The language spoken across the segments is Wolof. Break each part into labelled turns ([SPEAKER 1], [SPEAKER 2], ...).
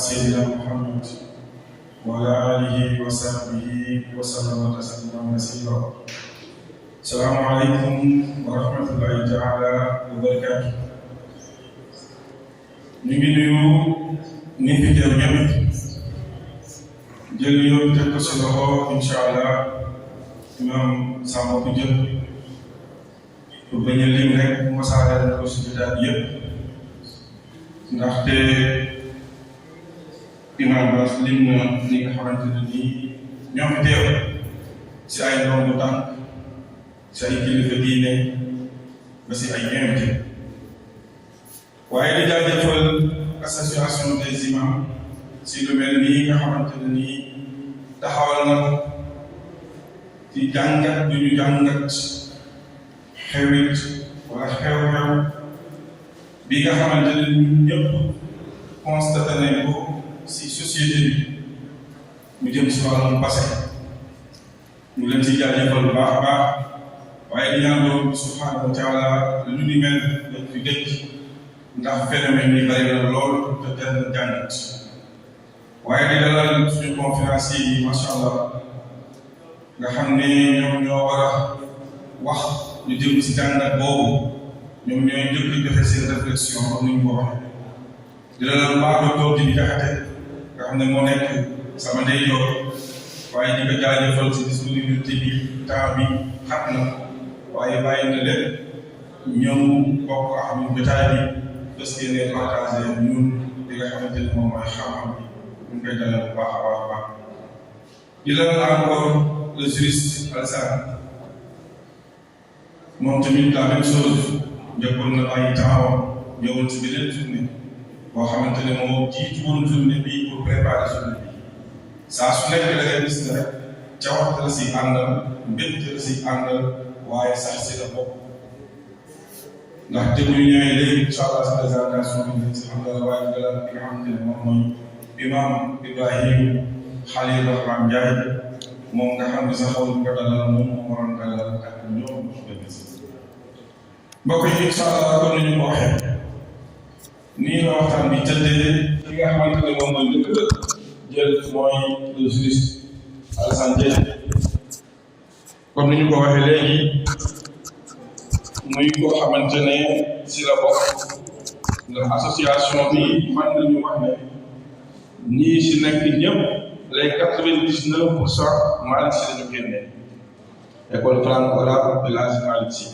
[SPEAKER 1] سيدنا محمد وعلى آله وصحبه وسلم تسليما كثيرا. السلام عليكم ورحمة الله تعالى وبركاته. ñu ngi nuyu ñi fi teew ñëpp jël yow teg ko si loxo incha allah imam Samba ko jël pour bañ a lim rek masaale na ko si jotaay bi yëpp ndaxte imam Bass lim na li nga xamante ne nii ñoo fi teew si ay ndongo tànk si ay kilifa diine ba si ay invité waaye di jaajëfal association des imams si lu mel nii nga xamante ne nii taxawal na ci jàngat du ñu jàngat xewit wala xew-xew bi nga xamante ne ñun ñëpp constaté nañ ko si société bi mu jëm si wàllum passé ñu leen si jaajëfal bu baax a baax waaye di ñaan Boroom subhanahu wa taala lu ni mel dañ fi dëkk ndax phénomène yi bari na lool te benn jàngat waaye di dalal suñu conférence yi macha allah nga xam ne ñoom ñoo war a wax ñu jëm si jàngat boobu ñoom ñooy njëkk joxe seen réflexion comme ni ñu ko waxee di dalal baax docteur Djibi Diakhaté nga xam ne moo nekk sama ndeyjoor waaye di ko jaajëfal si disponibilité bi temps bi xat na waaye bàyyi na lépp ñëw bokk ak ñun jotaay bi parce que ne partagé ñun li nga xamante ne moom mooy xam-xam bi ñu ngi koy dalal bu baax a baax a baax di dalal encore le juriste Alassane moom tamit la même chose njëkkoon na ay temps ñëwoon si beneen journée boo xamante ne moom jiitu woon journée bi pour préparer journée bi saa su nekk da ngay gis ne rek ca waxtu la si àndal mbégte la si àndal waaye sax si la bopp ndax te bu ñu ñëwee léegi incha allah si présentation bi si xam nga waaye dalal bi nga xamante ne moom mooy imam Ibrahim Khalil Rahman Ndiaye moom nga xam ne sax xaw ko dalal moom moo waroon dalal ak ñoom mbokk yi incha allah comme ni ñu ko waxee nii la waxtaan bi tëddee ki nga xamante ne moom mooy njëkk a jël mooy le juriste Alassane Dieng comme ni ñu ko waxee léegi muy koo xamante ne si la bokk ndax association bi man nañu wax ne ñii si nekk ñëpp les 99% Malick Sy lañu génne école franco-arabe de l'Asie Malick Sy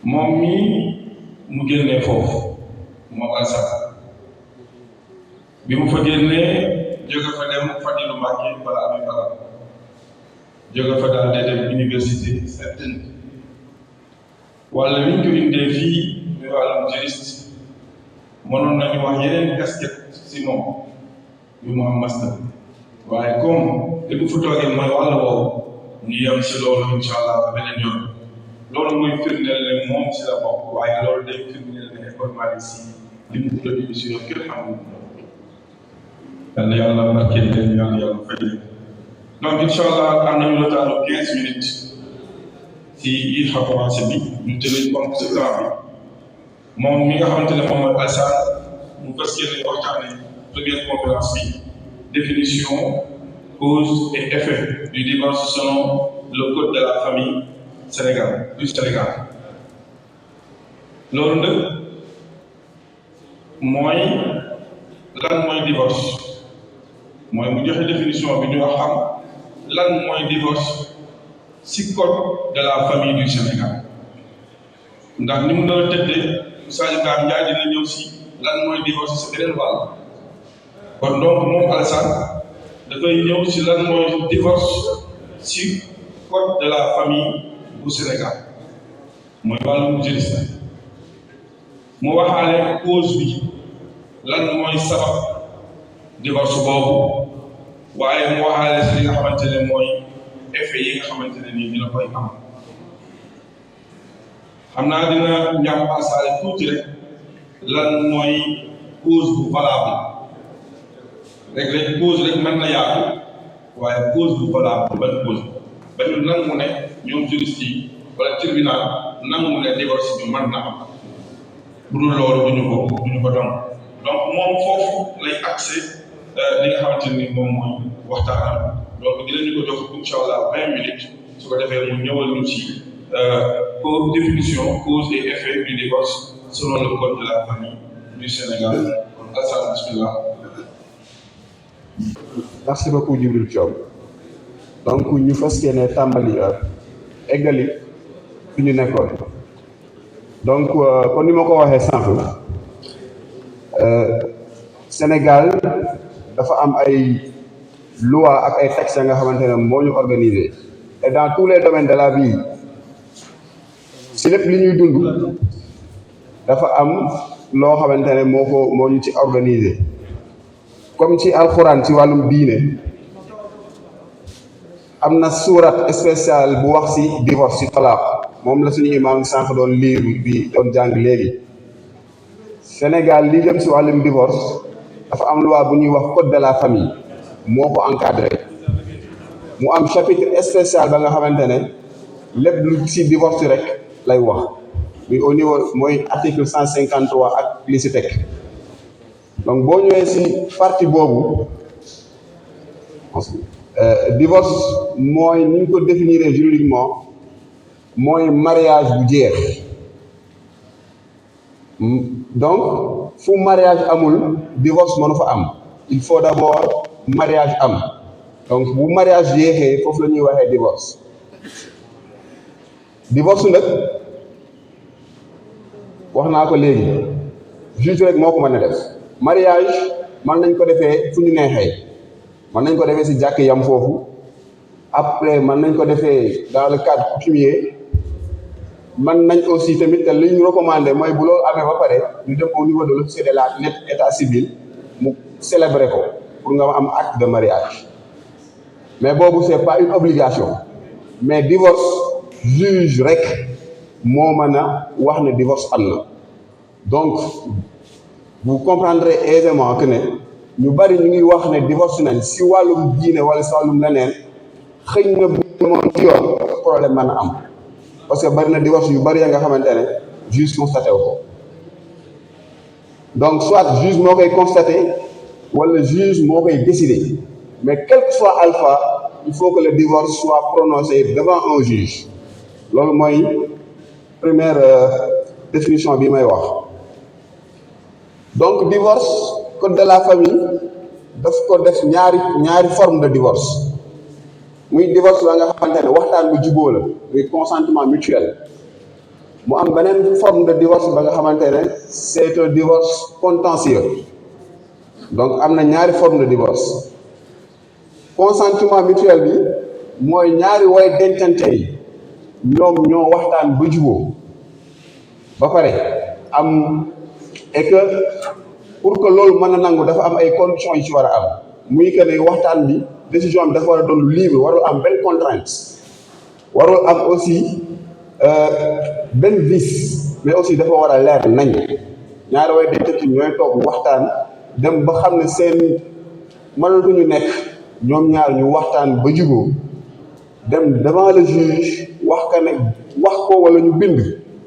[SPEAKER 1] moom mii mu génnee foofu moom Alassane bi mu fa génnee jóge fa dem Fadilou Mbacké wala Abi Bala jóge fa daal di dem université certaine wala li ñu ko indee fii muy wàllum juriste mënoon nañu wax yeneen casquette si moom yu mu am master waaye comme li bu fa toogee mooy wàll woowu ñu yem si loolu incha allah beneen yoon loolu mooy firndeel ne moom si la bokk waaye loolu day firndeel ne école Malick Sy li mu tudd émission kenn xamul yàlla yàlla barkeel leen yàlla fay leen donc incha allah am nañu le temps de 15 minutes si yi commencé bi ñu tëlee comme ce temps bi moom mi nga xamante ne moom mooy Alassane mu fas yéene waxtaane première conférence bi définition cause et effet du divorce selon le code de la famille du Sénégal loolu nag mooy lan mooy divorce mooy mu joxe définition bi ñu wax xam lan mooy divorce ci code de la famille du Sénégal ndax ni mu doon tëddee Sadio Ka Ndiaye dina ñëw ci lan mooy divorce ci beneen wàll kon donc moom Alassane dafay ñëw ci lan mooy divorce ci code de la famille bu Sénégal mooy wàllum juriste mu waxaale cause bi lan mooy sabab divorce boobu waaye mu waxaale ci li nga xamante ne mooy effet yi nga xamante ne nii dina koy am xam naa dina njàmbaasaale tuuti rek lan mooy cause bu valable rek cause rek mën na yaatu waaye cause bu valable ban cause ba ñu nangu ne ñoom juriste yi wala tribunal nangu ne divorce bi mën na am bu dul loolu duñu ko doon donc moom foofu lay accès li nga xamante ni moom mooy waxtaanam donc dinañu ko jox incha allah 20 minutes su ko defee mu ñëwal ñu ci définition cause et effet du divorce selon le code de la famille du Sénégal. Alassane, bismillah.
[SPEAKER 2] Merci beaucoup Djibril Diop. Donc ñu fas yéene tàmbali eggali fi ñu nekkoon donc kon ni ma ko waxee sànq Sénégal dafa am ay loi ak ay textes nga xamante ne moo ñu organisé et dans tous les domaines de la vie si lépp li ñuy dund dafa am loo xamante ne moo ñu ci organisé comme ci alxuraan ci wàllum diine am na surat spécial bu wax si divorce si talaaq moom la suñu imam sànq doon liir bi doon jàng léegi Sénégal li jëm si wàllum divorce dafa am loi bu ñuy wax code de la famille moo ko encadré mu am chapitre spécial ba nga xamante ne lépp lu si divorce rek lay wax muy au niveau mooy article 153 ak li si teg donc boo ñëwee si partie boobu divorce mooy ni ñu ko définir juridiquement mooy mariage bu jeex donc fu mariage amul divorce mënu fa am il faut d'abord mariage am donc bu mariage jeexee foofu la ñuy waxee divorce nag wax naa ko léegi juge rek moo ko mën a def mariage mën nañ ko defee fu ñu neexee mën nañ ko defee si jàkk yam foofu après mën nañ ko defee dans le cadre coutumier mën nañ aussi tamit te li ñu recommandé mooy bu loolu amee ba pare ñu dem au niveau de l'officier de l'état civil mu célébrer ko pour nga am acte de mariage mais boobu c'est pas une obligation mais divorce juge rek moo mën a wax ne divorce am na donc vous comprendrez aisément que ne ñu bari ñu ngi wax ne divorce nañ si wàllum diine wala si wàllum leneen xëy na bu moom ci yoon problème mën a am parce que bari na divorce yu bari ya nga xamante ne juge constaté wu ko donc soit juge moo koy constaté wala juge moo koy décidé mais quel que soit alpha il faut que le divorce soit prononcé devant un juge loolu mooy première définition bi may wax donc divorce code de la famille daf ko def ñaari forme de divorce muy divorce la nga xamante ne waxtaan bu jubóo la muy consentement mutuel mu am beneen forme de divorce ba nga xamante ne c'est un divorce contentieux donc am na ñaari forme de divorce consentement mutuel bi mooy ñaari way dencante yi ñoom ñoo waxtaan ba jubóo ba pare am et que pour que loolu mën a nangu dafa am ay conditions yu ci war a am muy que ne waxtaan bi décision bi dafa war a doon libre warul am benn contrainte warul am aussi benn vice mais aussi dafa war a leer nañ ñaari way dencante ñooy toog waxtaan dem ba xam ne seen mënatuñu nekk ñoom ñaar ñu waxtaan ba jubóo dem devant le juge wax ka ne wax ko wala ñu bind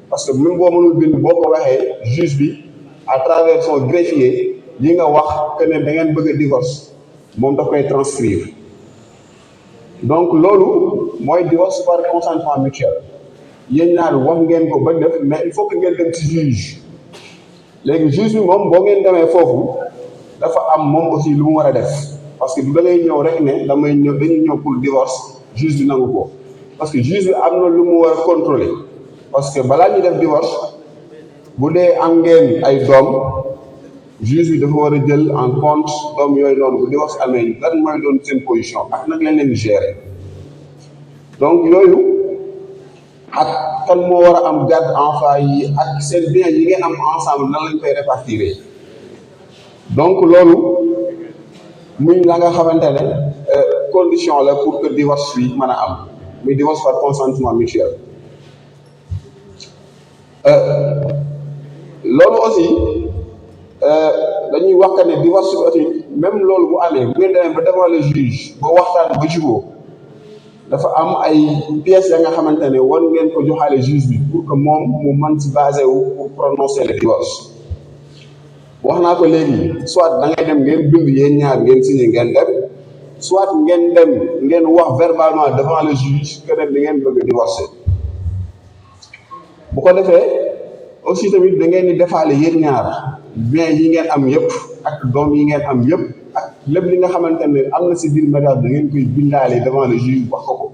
[SPEAKER 2] parce que même boo mënul bind boo ko waxee juge bi à travers son greffier yi nga wax que ne da ngeen bëgg a divorce moom daf koy transcrire donc loolu mooy divorce par consentement mutuel yéen ñaar wax ngeen ko ba def mais il faut que ngeen dem ci juge léegi juge bi moom boo ngeen demee foofu dafa am moom aussi lu mu war a def parce que du da ngay ñëw rek ne dañuy ñëw pour divorce juge bi nangu ko parce que juge bi am na lu mu war a contrôler parce que balaa ñuy def divorce bu dee am ngeen ay doom juge bi dafa war a jël en compte doom yooyu noonu bu divorce amee lan mooy doon seen position ak nag lañ leen di gérer donc yooyu ak kan moo war a am garde enfant yi ak seen bien yi ngeen am ensemble nan lañ koy répartir donc loolu muy la nga xamante ne condition la pour que divorce bi mën a am muy divorce par consentement mutuel loolu aussi dañuy wax que ne divorce bi aussi même loolu bu amee bu ngeen demee ba devant le juge ba waxtaan ba jubóo dafa am ay pièces ya nga xamante ne war ngeen ko joxaale juge bi pour que moom mu mën si basé wu pour prononcer le divorce wax naa ko léegi soit da ngay dem ngeen bind yéen ñaar ngeen signé ngeen dem soit ngeen dem ngeen wax verbalement devant le juge que ne da ngeen bëgg divorcer bu ko defee aussi tamit da ngeen di defaale yéen ñaar bien yi ngeen am yëpp ak doom yi ngeen am yëpp ak lépp li nga xamante ne am na si biir mariage da ngeen koy bindaale devant le juge wax ko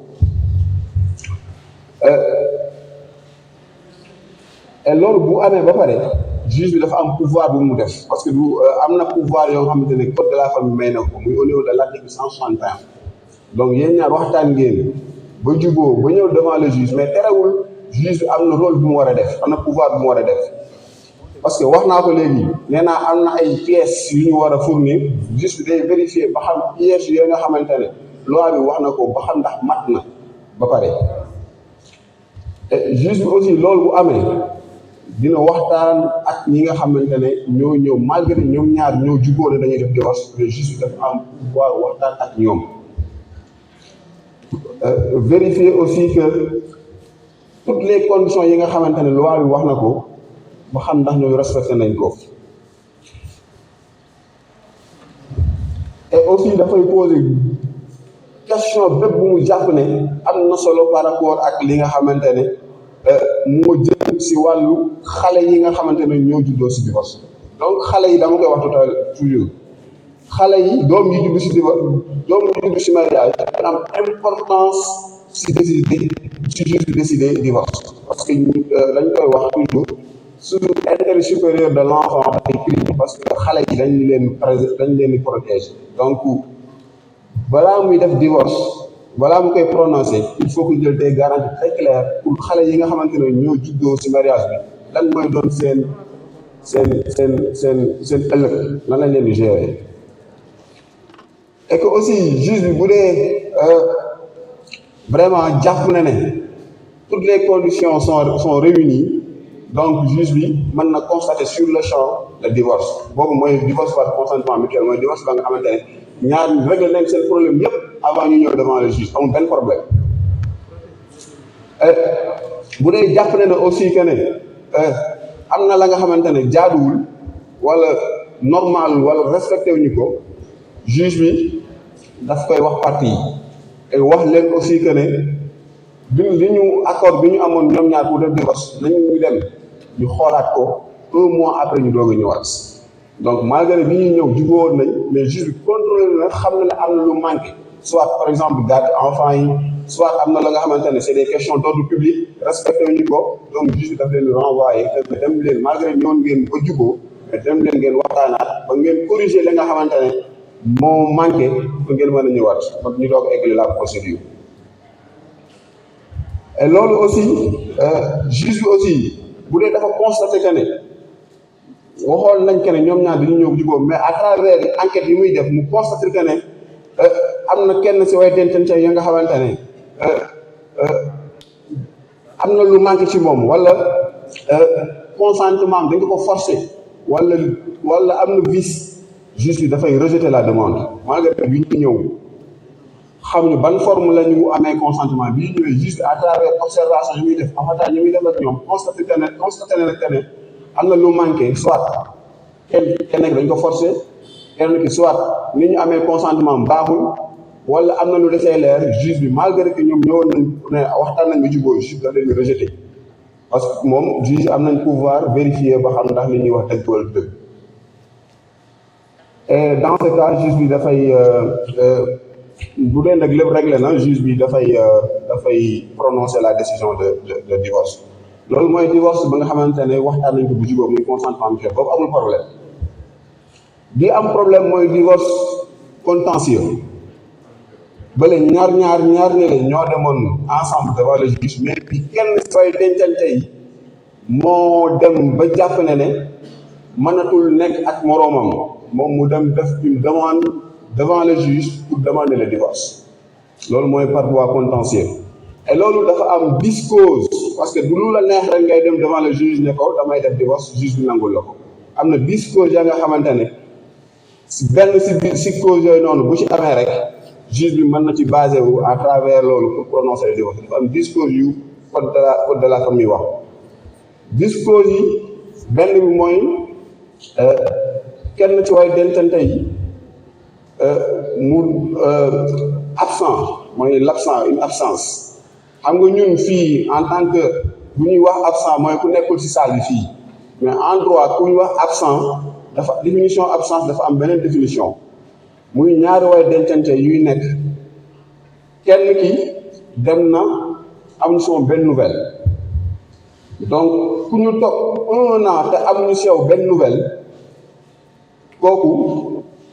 [SPEAKER 2] et loolu bu amee ba pare juge bi dafa am pouvoir bu mu def parce que du am na pouvoir yoo xamante ne code de la famille may na ko muy au niveau de l'article 161 donc yéen ñaar waxtaan ngeen ba juboo ba ñëw devant le juge mais terewul juge bi am na rôle bu mu war a def am na pouvoir bu mu war a def parce que wax naa ko léegi nee naa am na ay pièces yu ñu war a fournir juge bi day vérifier ba xam pièces yooyu nga xamante ne loi bi wax na ko ba xam ndax mat na ba pare juge bi aussi loolu bu amee dina waxtaan ak ñi nga xamante ne ñoo ñëw malgré ñoom ñaar ñoo jubóo ne dañuy def divorce mais juge bi dafa am pouvoir waxtaan ak ñoom vérifier aussi que toutes les conditions yi nga xamante ne loi bi wax na ko ba xam ndax ñooy respecté nañ ko et aussi dafay poser question bépp bu mu jàpp ne am na solo par rapport ak li nga xamante ne moo jëm si wàllu xale yi nga xamante ne ñoo juddoo si divorce donc xale yi dama koy wax toujours xale yi doom yi judd si divorce doom yi judd si mariage am importance si décider si juste décider divorce parce que dañ koy wax toujours sur l'intérêt supérieur de l'enfant day prime parce que xale yi dañ leen di protéger donc balaa muy def divorce balaa mu koy prononcer il faut que jël des garanties très claires pour xale yi nga xamante ne ñoo juddoo ci mariage bi lan mooy doon seen ëllëg lan lañ leen di gérer et que aussi juge bi bu dee vraiment jàpp na ne toutes les conditions sont réunies donc juge bi mën na constater sur le champ le divorce boobu mooy divorce par consentement mutuel mooy divorce ba nga xamante ne ñaar réglé nañ seen problème yëpp avant ñu ñëw devant le juge amul benn problème bu dee jàpp ne aussi que ne am na la nga xamante ne jaaduwul wala normal wala respecté wuñu ko juge bi daf koy wax partie yi et wax leen aussi que ne li ñu accord bi ñu amoon ñoom ñaar pour def divorce nañu ñu dem ñu xoolaat ko un mois après ñu doog a ñëwaat donc malgré bi ñuy ñëw jubóo nañ mais juge bi contrôlé na xam na ne am na lu manqué soit par exemple garde enfant yi soit am na la nga xamante ne c'est des questions d'ordre public respecté wuñu ko donc juge bi daf leen renvoyé dem leen malgré ñoon ngeen ba jubóo mais dem leen ngeen waxtaanaat ba ngeen corriger li nga xamante ne moo manqué pour ngeen mën a ñëwaat kon ñu doog a égaler la procédure et loolu aussi juge bi aussi bu dee dafa constaté que ne waxoon nañ que ne ñoom ñaar dañu ñëw jubóo mais à travers enquête yi muy def mu constaté que ne am na kenn si way dencante yi nga xamante ne am na lu manqué ci moom wala consentement dañ ko forcer wala am na vice juge bi dafay rejeter la demande malgré bi ñu ñëw xamuñu ban forme la ñu amee consentement bi ñu ñëwee juge bi à travers observation yi muy def avantage yi muy def ak ñoom constaté ne am na lu manqué soit kenn dañ ko forcer kenn ki soit ni ñu amee consentement baaxul wala am na lu desee leer juge bi malgré que ñoom ñëwoon nañ ne waxtaan nañ ba jubóo juge da leen rejeté parce que moom juge am nañ pouvoir vérifier ba xam ndax li ñuy wax dëgg wala dëgg et dans ce cas juge bi dafay bu dee nag lépp réglé na juge bi dafay prononcer la décision de divorce loolu mooy divorce ba nga xamante ne waxtaan nañ ko bu jubóo muy consentement mutuel boobu amul problème bi am problème mooy divorce contentieux bële ñaar ne la ñoo demoon ensemble devant le juge mais bi kenn sooy dencante yi moo dem ba jàpp ne mënatul nekk ak moroomam moom mu dem def une demande devant le juge pour demander le divorce loolu mooy par voie contentieux et loolu dafa am 10 causes parce que du lu la neex rek ngay dem devant le juge ne ko damay def divorce juge bi nangul la ko am na 10 causes ya nga xamante ne benn si causes yooyu noonu bu ci amee rek juge bi mën na ci basé wu à travers loolu pour prononcer le divorce dafa am 10 causes yu code de la famille wax 10 causes yi benn bi mooy kenn ci way dencante yi mu absent mooy une absence xam nga ñun fii en tant que bu ñuy wax absent mooy ku nekkul ci salle bi fii mais en droit ku ñuy wax absent dafa définition absence dafa am beneen définition muy ñaari way dencante yuy nekk kenn ki dem na amuñu si moom benn nouvelle donc ku ñu toog 1 an te amuñu si yow benn nouvelle kooku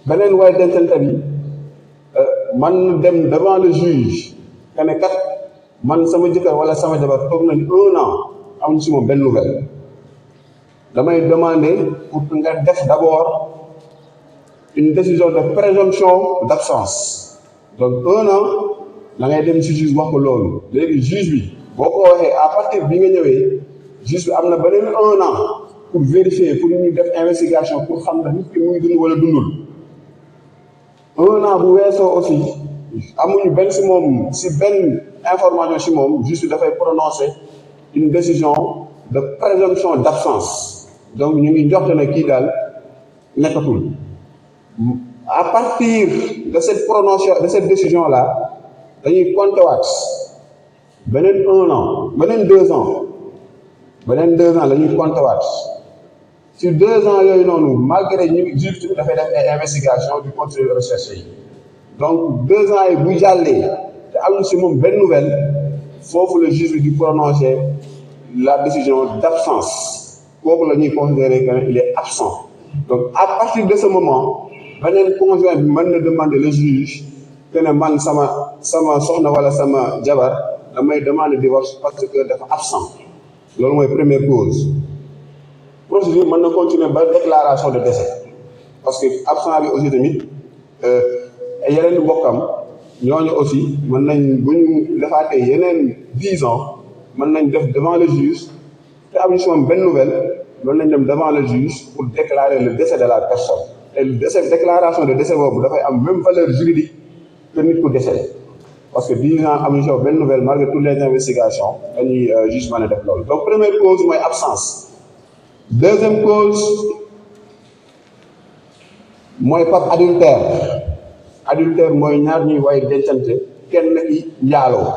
[SPEAKER 2] beneen way dencante bi man na dem devant le juge que ne kat man sama jëkkër wala sama jabar toog nañu 1 an amuñu si moom benn nouvelle damay demander pour que nga def d'abord une décision de présomption d'absence donc 1 an da ngay dem ci juge wax ko loolu léegi juge bi boo ko waxee à partir bi nga ñëwee juge bi am na beneen 1 an pour vérifier pour ñu def investigation pour xam ndax nit ki mu ngi dund wala dundul 1 an bu weesoo aussi amuñu benn si moom si benn information si moom juge bi dafay prononcer une décision de présomption d'absence donc ñu ngi jox ne kii daal nekkatul à partir de cette prononciation de cette décision là dañuy compter waat beneen 1 an beneen 2 ans la ñuy compter waat sur 2 ans yooyu noonu malgré ñu juge bi dafay def ay investigation du continuer de recherche yi donc 2 ans yi bu jàllee te am na si moom benn nouvelle foofu le juge bi di prononcer la décision d'absence kooku la ñuy considérer que il est absent donc à partir de ce moment beneen conjoint bi mën na demander le juge que ne man sama soxna wala sama jabar damay demander divorce parce que dafa absent loolu mooy première cause procédure mën na continuer ba déclaration de décès parce que absent bi aussi tamit yeneen mbokkam ñooñu aussi mën nañ bu ñu defaatee yeneen 10 ans mën nañ def devant le juge te am si moom benn nouvelle mën nañ dem devant le juge pour déclarer le décès de la personne et le décès déclaration de décès boobu dafay am même valeur juridique que nit ku décédé parce que 10 ans amuñu si yow benn nouvelle malgré toutes les investigations dañuy juge mën a def loolu donc première cause mooy absence deuxième cause mooy par adultère mooy ñaar ñuy way dencante kenn ki njaaloo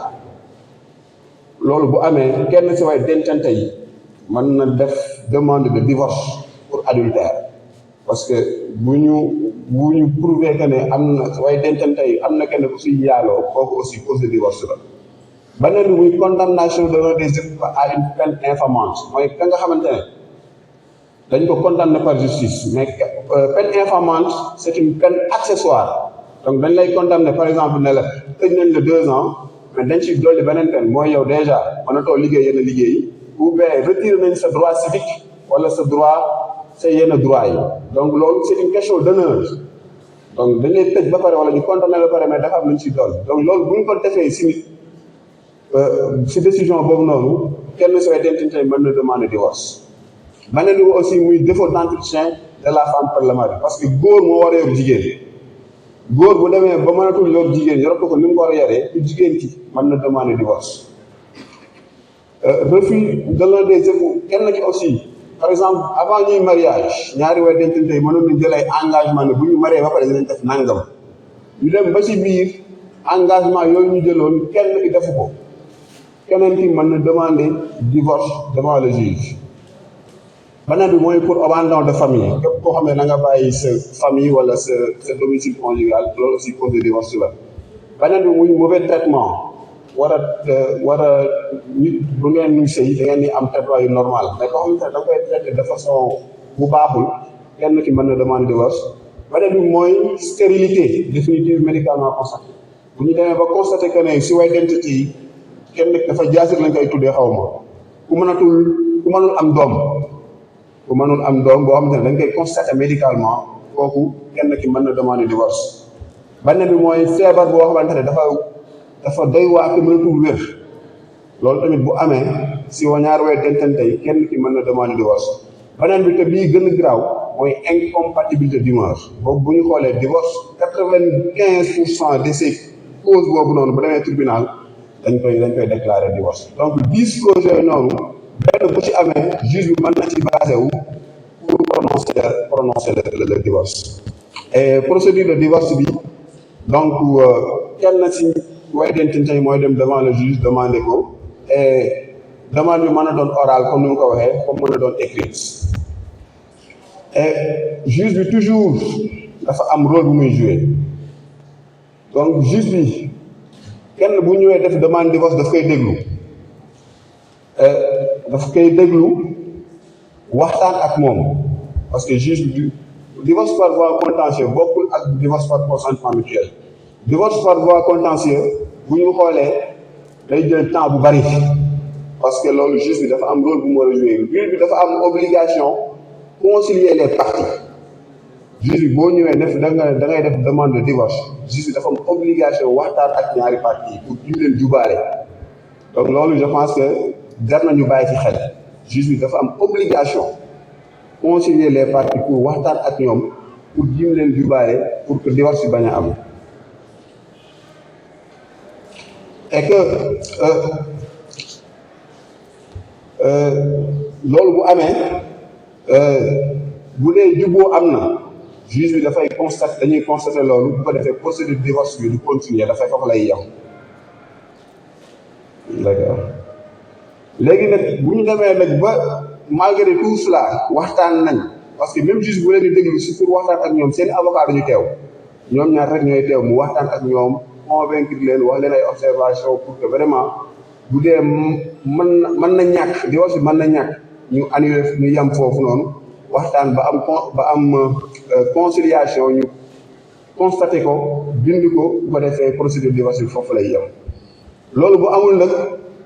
[SPEAKER 2] loolu bu amee kenn si way dencante yi mën na def demande de divorce pour adultère parce que bu ñu prouver que ne am na way dencante yi am na kenn ku si njaaloo kooku aussi cause de divorce la beneen bi muy condamnation de l'un des époux à une peine infamante mooy ka nga xamante ne dañ ko condamné par justice mais peine infamante c'est une peine accessoire donc dañ lay condamné par exemple ne la tëj nañ la 2 ans mais dañ ci dolli beneen peine mooy yow déjà mënatoo liggéey yenn liggéey ou bien retiré nañ sa droit civique wala sa droit sa yenn droit yi donc loolu c'est une question d'honneur donc dañ lay tëj ba pare wala ñu condamné ba pare mais dafa am lu ñu ci dolli donc loolu bu ñu ko defee si nit si décision boobu noonu kenn sooy dencante mën na demander divorce beneen bi aussi muy défaut d'entretien de la femme par le mari parce que góor moo war a yor jigéen góor bu demee ba mënatul yor jigéen yoratu ko ni mu ko war a yoree ku jigéen ki mën na demander divorce refus de l'un des époux kenn ki aussi par exemple avant ñuy mariage ñaari way dencante yi mënoon nañ jël ay engagement ne bu ñu marié ba pare dinañ def nangam ñu dem ba ci biir engagement yooyu ñu jëloon kenn ki defu ko keneen ki mën na demander divorce devant le juge beneen bi mooy pour abandon de famille képp koo xam ne da nga bàyyi sa famille wala sa domicile conjugal loolu aussi cause de divorce la beneen bi muy mauvais traitement war a nit bu ngeen ñu sëy da ngeen di am traitement yu normal mais koo xam ne da nga koy traité de façon bu baaxul kenn ki mën na demander divorce beneen bi mooy stérilité définitive médicalement constatée bu ñu demee ba constaté que ne si way dencante yi kenn dafa jaasir lañ koy tuddee xaw ma ku mënul am doom boo xamante ne dañ koy constater médicalement kooku kenn ki mën na demander divorce beneen bi mooy feebar boo xamante ne dafa doy waar te mënatul wér loolu tamit bu amee si wa ñaar way dencante yi kenn ki mën na demander divorce beneen bi te bii gën a garaaw mooy incompatibilité d'humeur boobu bu ñu xoolee divorce 95% de ces causes boobu noonu bu demee tribunal dañ koy déclarer divorce donc 10 causes yooyu noonu benn bu ci amee juge bi mën na ci basé wu pour prononcer le divorce. Et procédure de divorce bi donc kenn si way dencante yi mooy dem devant le juge demander ko et demande bi mën a doon oral comme ni mu ko waxee comme mën a doon écrite et juge bi toujours dafa am rôle bu muy jouer donc juge bi kenn bu ñëwee def demande divorce daf koy déglu waxtaan ak moom parce que juge bi divorce par voie contentieuse bokkul ak divorce par consentement mutuel. Divorce par voie contentieuse bu ñu xoolee day jël temps bu bari parce que loolu juge bi dafa am rôle bu mu war a jouer juge bi dafa am obligation concilier les parties. Juge bi boo ñëwee da ngay def demande de divorce juge bi dafa am obligation waxtaan ak ñaari parties pour ñu leen jubaale donc loolu je pense que jar nañu bàyyi ci xel juge bi dafa am obligation concilier les parties pour waxtaan ak ñoom pour jim leen jubaale pour que divorce bi bañ a am et que loolu bu amee bu dee juboo am na juge bi dafay dañuy constater loolu bu ko defee procédure de divorce bi du continuer dafay foofu lay yem d'accord léegi nag bu ñu demee nag ba malgré tout cela waxtaan nañ parce que même juge bu leen di déglu si pour waxtaan ak ñoom seen avocat dañu teew ñoom ñaar rek ñooy teew mu waxtaan ak ñoom convaincre leen wax leen ay observation pour que vraiment bu dee mën na ñàkk divorce bi mën na ñàkk ñu annulé ñu yem foofu noonu waxtaan ba am conciliation ñu constaté ko bind ko bu ko defee procédure divorce bi foofu lay yem loolu bu amul nag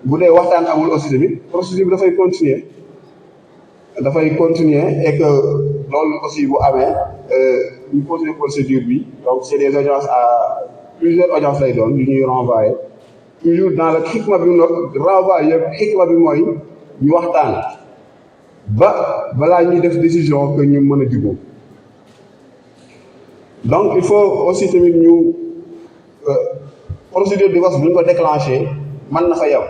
[SPEAKER 2] bu dee waxtaan amul aussi tamit procédure bi dafay continuer et que loolu aussi bu amee ñu continuer procédure bi donc c'est des audiences à plusieurs audiences lay doon yu ñuy renvoyer toujours dans le xikma bi renvoi yëpp xikma bi mooy ñu waxtaan balaa ñuy def décision que ñu mën a jubóo donc il faut aussi tamit ñu procédure de divorce bu ñu ko déclenché mën na fa yem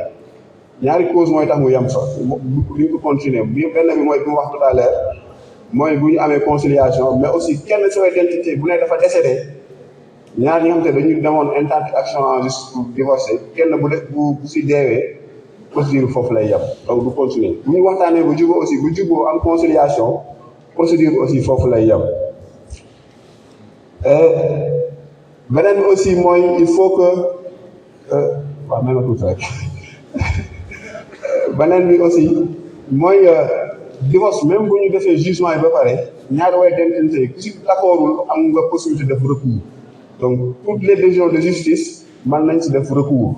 [SPEAKER 2] ñaari cause mooy tax mu yem fa li ñu ko continuer benn bi mooy bi mu wax tout à l'heure mooy bu ñu amee conciliation mais aussi kenn si way identité bu ne dafa décédé ñaar ñi nga xam te dañu demoon intenter action en justice pour divorcer kenn bu si deewee procédure foofu lay yem donc du continuer bu ñu waxtaanee bu juboo am conciliation procédure aussi foofu lay yem beneen bi aussi mooy il faut que waaw même tuuti rek beneen bi aussi mooy divorce même bu ñu defee jugement yi ba pare ñaari way dencante ku si d'accordul am nga possibilité def recours donc toutes les décisions de justice mën nañ si def recours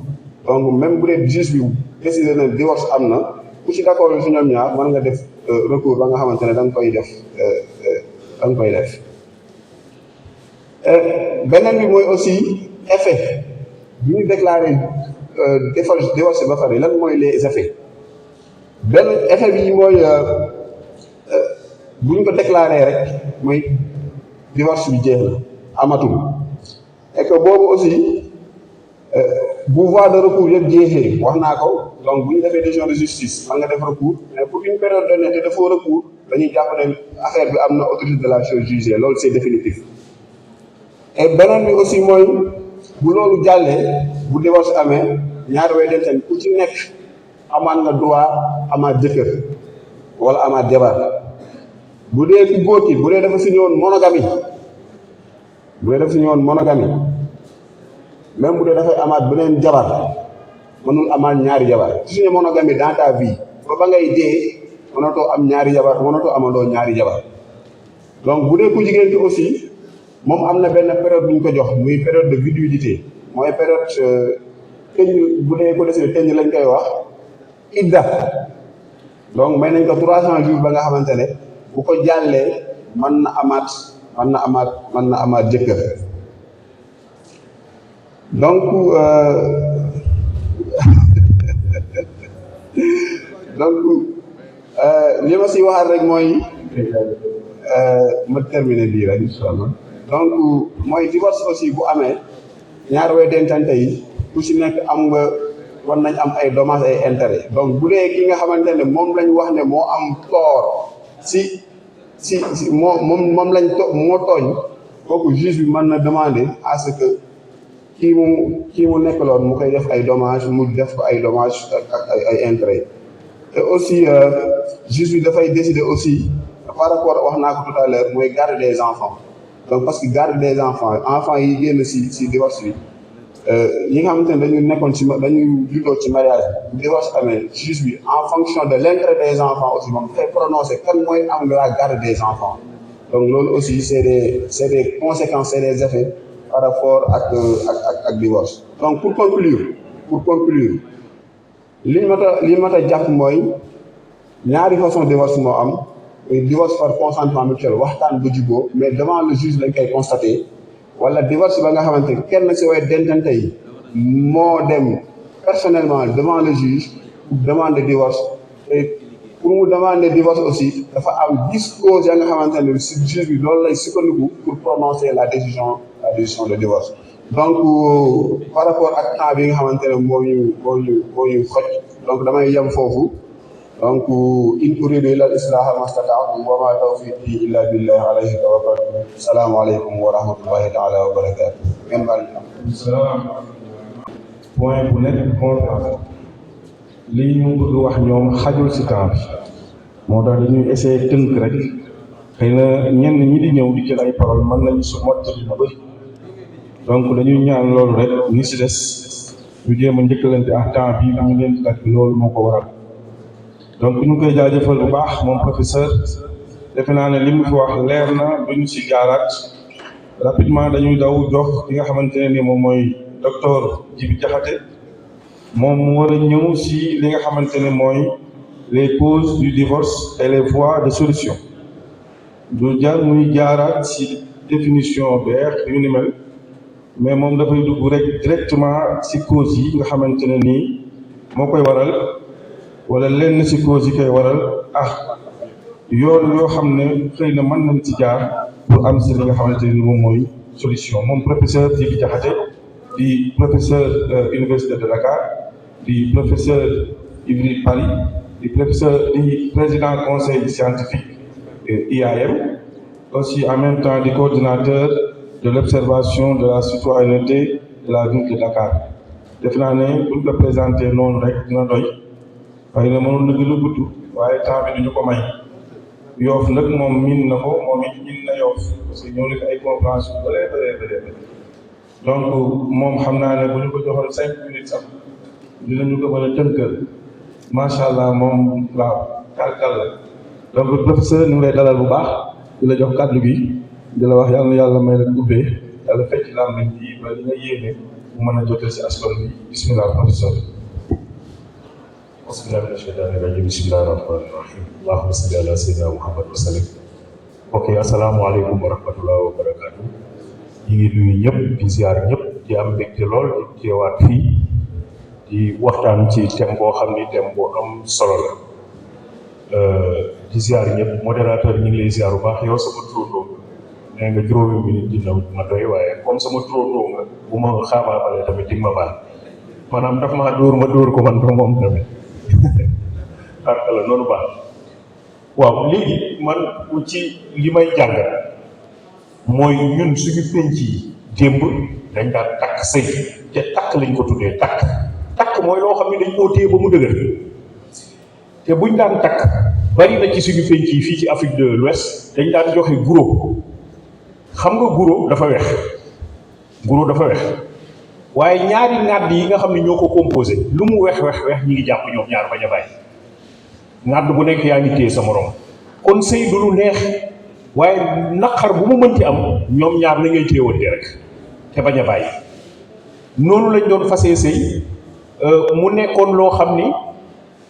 [SPEAKER 2] donc même bu dee juge bi décidé na divorce am na ku si d'accordul si ñoom ñaar mën nga def recours ba nga xamante ne da nga koy def beneen bi mooy aussi effet bu ñu déclaré divorce ba pare lan mooy les effets benn effet bi mooy bu ñu ko déclaré rek mooy divorce bi jeex na amatul et que boobu aussi bu voie de recours yëpp jeexee wax naa ko donc bu ñu defee décision de justice man nga def recours mais pour une période donnée te defoo recours dañuy jàpp ne affaire bi am na autorité de la chose jugée loolu c'est définitif et beneen bi aussi mooy bu loolu jàllee bu divorce amee ñaari way dencante ku ci nekk amaat nga droit amaat jëkkër wala amaat jabar bu dee ku góor ki bu dee dafa signé woon monogamie même bu dee dafay amaat beneen jabar mënul amaat ñaari jabar su signé monogamie dans ta vie ba ngay dee mënatoo am ñaari jabar mënatoo amandoo ñaari jabar donc bu dee ku jigéen ki aussi moom am na benn période bu ñu ko jox muy période de viduité mooy période tëñ bu dee ko décidé tëñ lañ koy wax idda donc may nañ ko 300 jours ba nga xamante ne bu ko jàllee mën na amaat jëkkër donc li ma si waxaat rek mooy ma terminer bii rek incha allah donc mooy divorce aussi bu amee ñaar way dencante yi ku si nekk am nga war nañ am ay dommages ay intérêts donc bu dee ki nga xamante ne moom lañ wax ne moo am tort si si moom lañ moo tooñ kooku juge bi mën na demander à ce que kii mu nekkaloon mu koy def ay dommages mu def ko ay dommages ak ay intérêts et aussi juge bi dafay décider aussi par rapport wax naa ko tout à l'heure mooy garde des enfants donc parce que garde des enfants yi génn si divorce bi yi nga xamante ne dañu nekkoon dañu juddoo ci mariage bi divorce amee juge bi en fonction de l'intérêt des enfants aussi moom dafay prononcer kan mooy am la garde des enfants donc loolu aussi c'est des conséquences, c'est des effets par rapport ak divorce. Donc pour conclure li mat a jàpp mooy ñaari façon divorce moo am divorce par consentement mutuel waxtaan ba juboo mais devant le juge lañ koy constater wala divorce ba nga xamante kenn si way dencante yi moo dem personnellement devant le juge pour demander divorce et pour mu demander divorce aussi dafa am 10 causes ya nga xamante ne si juge bi loolu lay sukkandiku pour prononcer la décision de divorce. Donc par rapport ak temps bi nga xamante ne moo ñu xoj donc damay yem foofu donc in uridu illa al-islaha mastata'tu wa ma tawfiqi illa billahi alayhi tawakkaltu. Assalamu alaykum wa rahmatullahi ta'ala wa barakatuh. ngeen baal ñu
[SPEAKER 3] point bu nekk conférence li ñu bëgg wax ñoom xajul ci temps bi moo tax dañuy essayer tënk rek xëy na ñenn ñi di ñëw di jël ay parole mën nañu su mottali na bëri donc dañuy ñaan loolu rek ñi ci des ñu jéem a njëkkalante ak temps bi ñu leen di tàgg loolu moo ko waral donc ñu ngi koy jaajëfal bu baax moom professeur defe naa ne li mu fi wax leer na duñu ci jaaraat rapidement dañuy daw jox ki nga xamante ne ni moom mooy docteur Djibi Diakhaté moom mu war a ñëw ci li nga xamante ne mooy les causes du divorce et les voies de solution du jar muy jaaraat ci définition beex yu ni mel mais moom dafay dugg rek directement ci causes yi nga xamante ne nii moo koy waral wala lenn ci causes yi koy waral yoon yoo xam ne xëy na mën nañ ci jaar pour am ci li nga xamante ne ni moom mooy solution moom professeur Djibi Diakhaté di professeur université de Dakar di professeur Ivry Paris di professeur di président conseil scientifique IAM aussi en même temps di coordinateur de l'observation de la citoyenneté de la ville de Dakar def naa ne buñ ko présenté noonu rek dina doy waaye na mënoon na gën a gudd waaye temps bi duñu ko may Yoff nag moom miin na ko moom it miin na Yoff parce que ñëw na ay conférence yu bëree donc moom xam naa ne bu ñu ko joxoon 5 minutes sax dinañu ko mën a tënkal macha allah moom waaw kàrkal la donc professeur ñu ngi lay dalal bu baax di la jox kàddu gi di la wax yàlla na yàlla may la ubbee yàlla fecc làmmiñ bi ba li nga yéene mu mën a jotal si askan bi bismillah professeur.
[SPEAKER 4] bismillahi mina shaytaani rajiim bismillahi rahmaani rahiim allahumma salli ala sayyidina Muhammad wa sallim. ok asalaamaaleykum wa rahmatullahi wa barakaatu. ñu ngi nuyu ñëpp di ziar ñëpp di am mbégte lool di teewaat fii di waxtaan ci thème boo xam ni thème boo am solo la di ziar ñëpp modérateur ñu ngi lay ziar bu baax yow sama turandoo nee nga juróomi minute dina ma doy waaye comme sama turandoo nga bu ma xaabaabale tamit di ma baal maanaam daf maa dóor ma dóor ko man ba moom tamit xarka la noonu baax waaw léegi man ci li may jàngat mooy ñun suñu penc yi démb dañ daan takk sëy te takk lañ ko tuddee takk mooy loo xam ne dañ koo téye ba mu dëgër te buñ daan takk bari na ci suñu penc yi fii ci Afrique de l'Ouest dañ daan joxe guro xam nga guro dafa wex waaye ñaari ŋàdd yi nga xam ne ñoo ko composé lu mu wex ñi ngi jàpp ñoom ñaar bañ a bàyyi ŋàdd bu nekk yaa ngi téye sa morom kon sëy du lu neex waaye naqar bu mu mënti am ñoom ñaar na ngay téewante rek te bañ a bàyyi noonu lañ doon fasee sëy mu nekkoon loo xam ni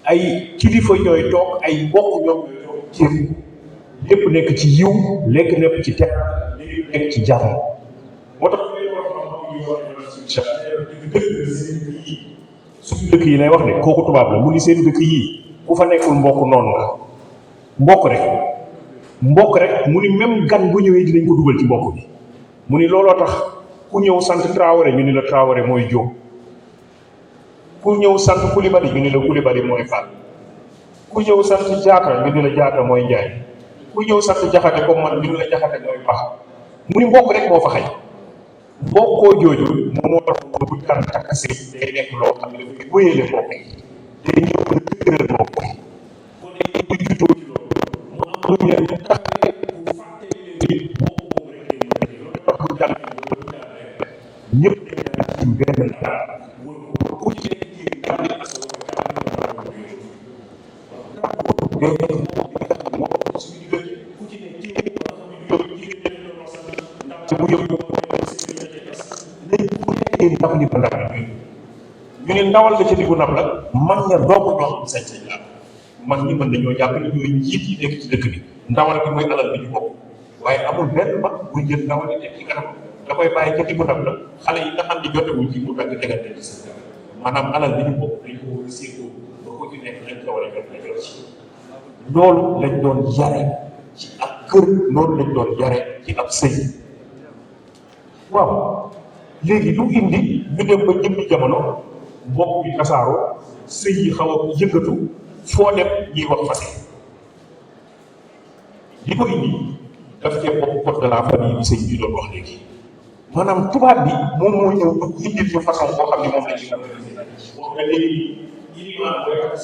[SPEAKER 4] ay kilifa ñooy toog ay mbokk ñoom ñooy toog ci lépp nekk ci yiw lekk nekk ci teg nekk ci jàmm moo tax suñu dëkk yi lay wax ne kooku tubaab la mu ni seen dëkk yii ku fa nekkul mbokk noonu la mbokk rek mu ni même gan bu ñëwee dinañ ko dugal ci mbokk bi mu ni looloo tax ku ñëw sant Traoré ñu ni la Traoré mooy Diop ku ñëw sant Coulibaly ñu ni la Coulibaly mooy Fall ku ñëw sant Diatta ñu ni la Diatta mooy Ndiaye ku ñëw sant jaxate comme man ñu la jaxate mooy baax mu ni mbokk rek moo fa xëy mbokkoo jooju moom moo tax bu kan takk sëy day nekk loo xam ne dafay wéyale mbokk yi day ñëw ba dëgëral mbokk yi kon dañuy ko juddoo ci loolu mu am lu ñu tax bu fàtte leen mbokk boobu rek day mën a loolu tax bu jàng ñëpp dañ ci benn ku ci nekk ci ndam li ba ndam ñu ne ndawal nga ca diggu ndab la mag ña doomu ñoo am sañ-sañ la mag ñi mën nañoo jàpp ne ñooy njiit yi nekk ci dëkk bi ndawal bi mooy alal bi ñu bokk waaye amul benn mag buy jël ndawal yi teg ci kanam da koy bàyyi ca diggu ndab la xale yi nga xam ne jotewul ci mu dagg tegante ci seen kanam maanaam alal bi ñu bokk dañ ko war a séetoo ba ko ci nekk lañ ko war a jot la jot ci loolu lañ doon yare ci ab kër loolu lañ doon yare ci ab sëy waaw léegi lu indi ñu dem ba jëmmi jamono mbokk bi tasaaroo sëy yi xaw a yëngatu foo dem ñuy wax fase li ko indi daf cee bokk code de la famille bi sëñ bi doon wax léegi maanaam tubaab bi moom moo ñëw ba indil ñu façon boo xam ne moom la ci wax nga léegi ilimaan mooy tax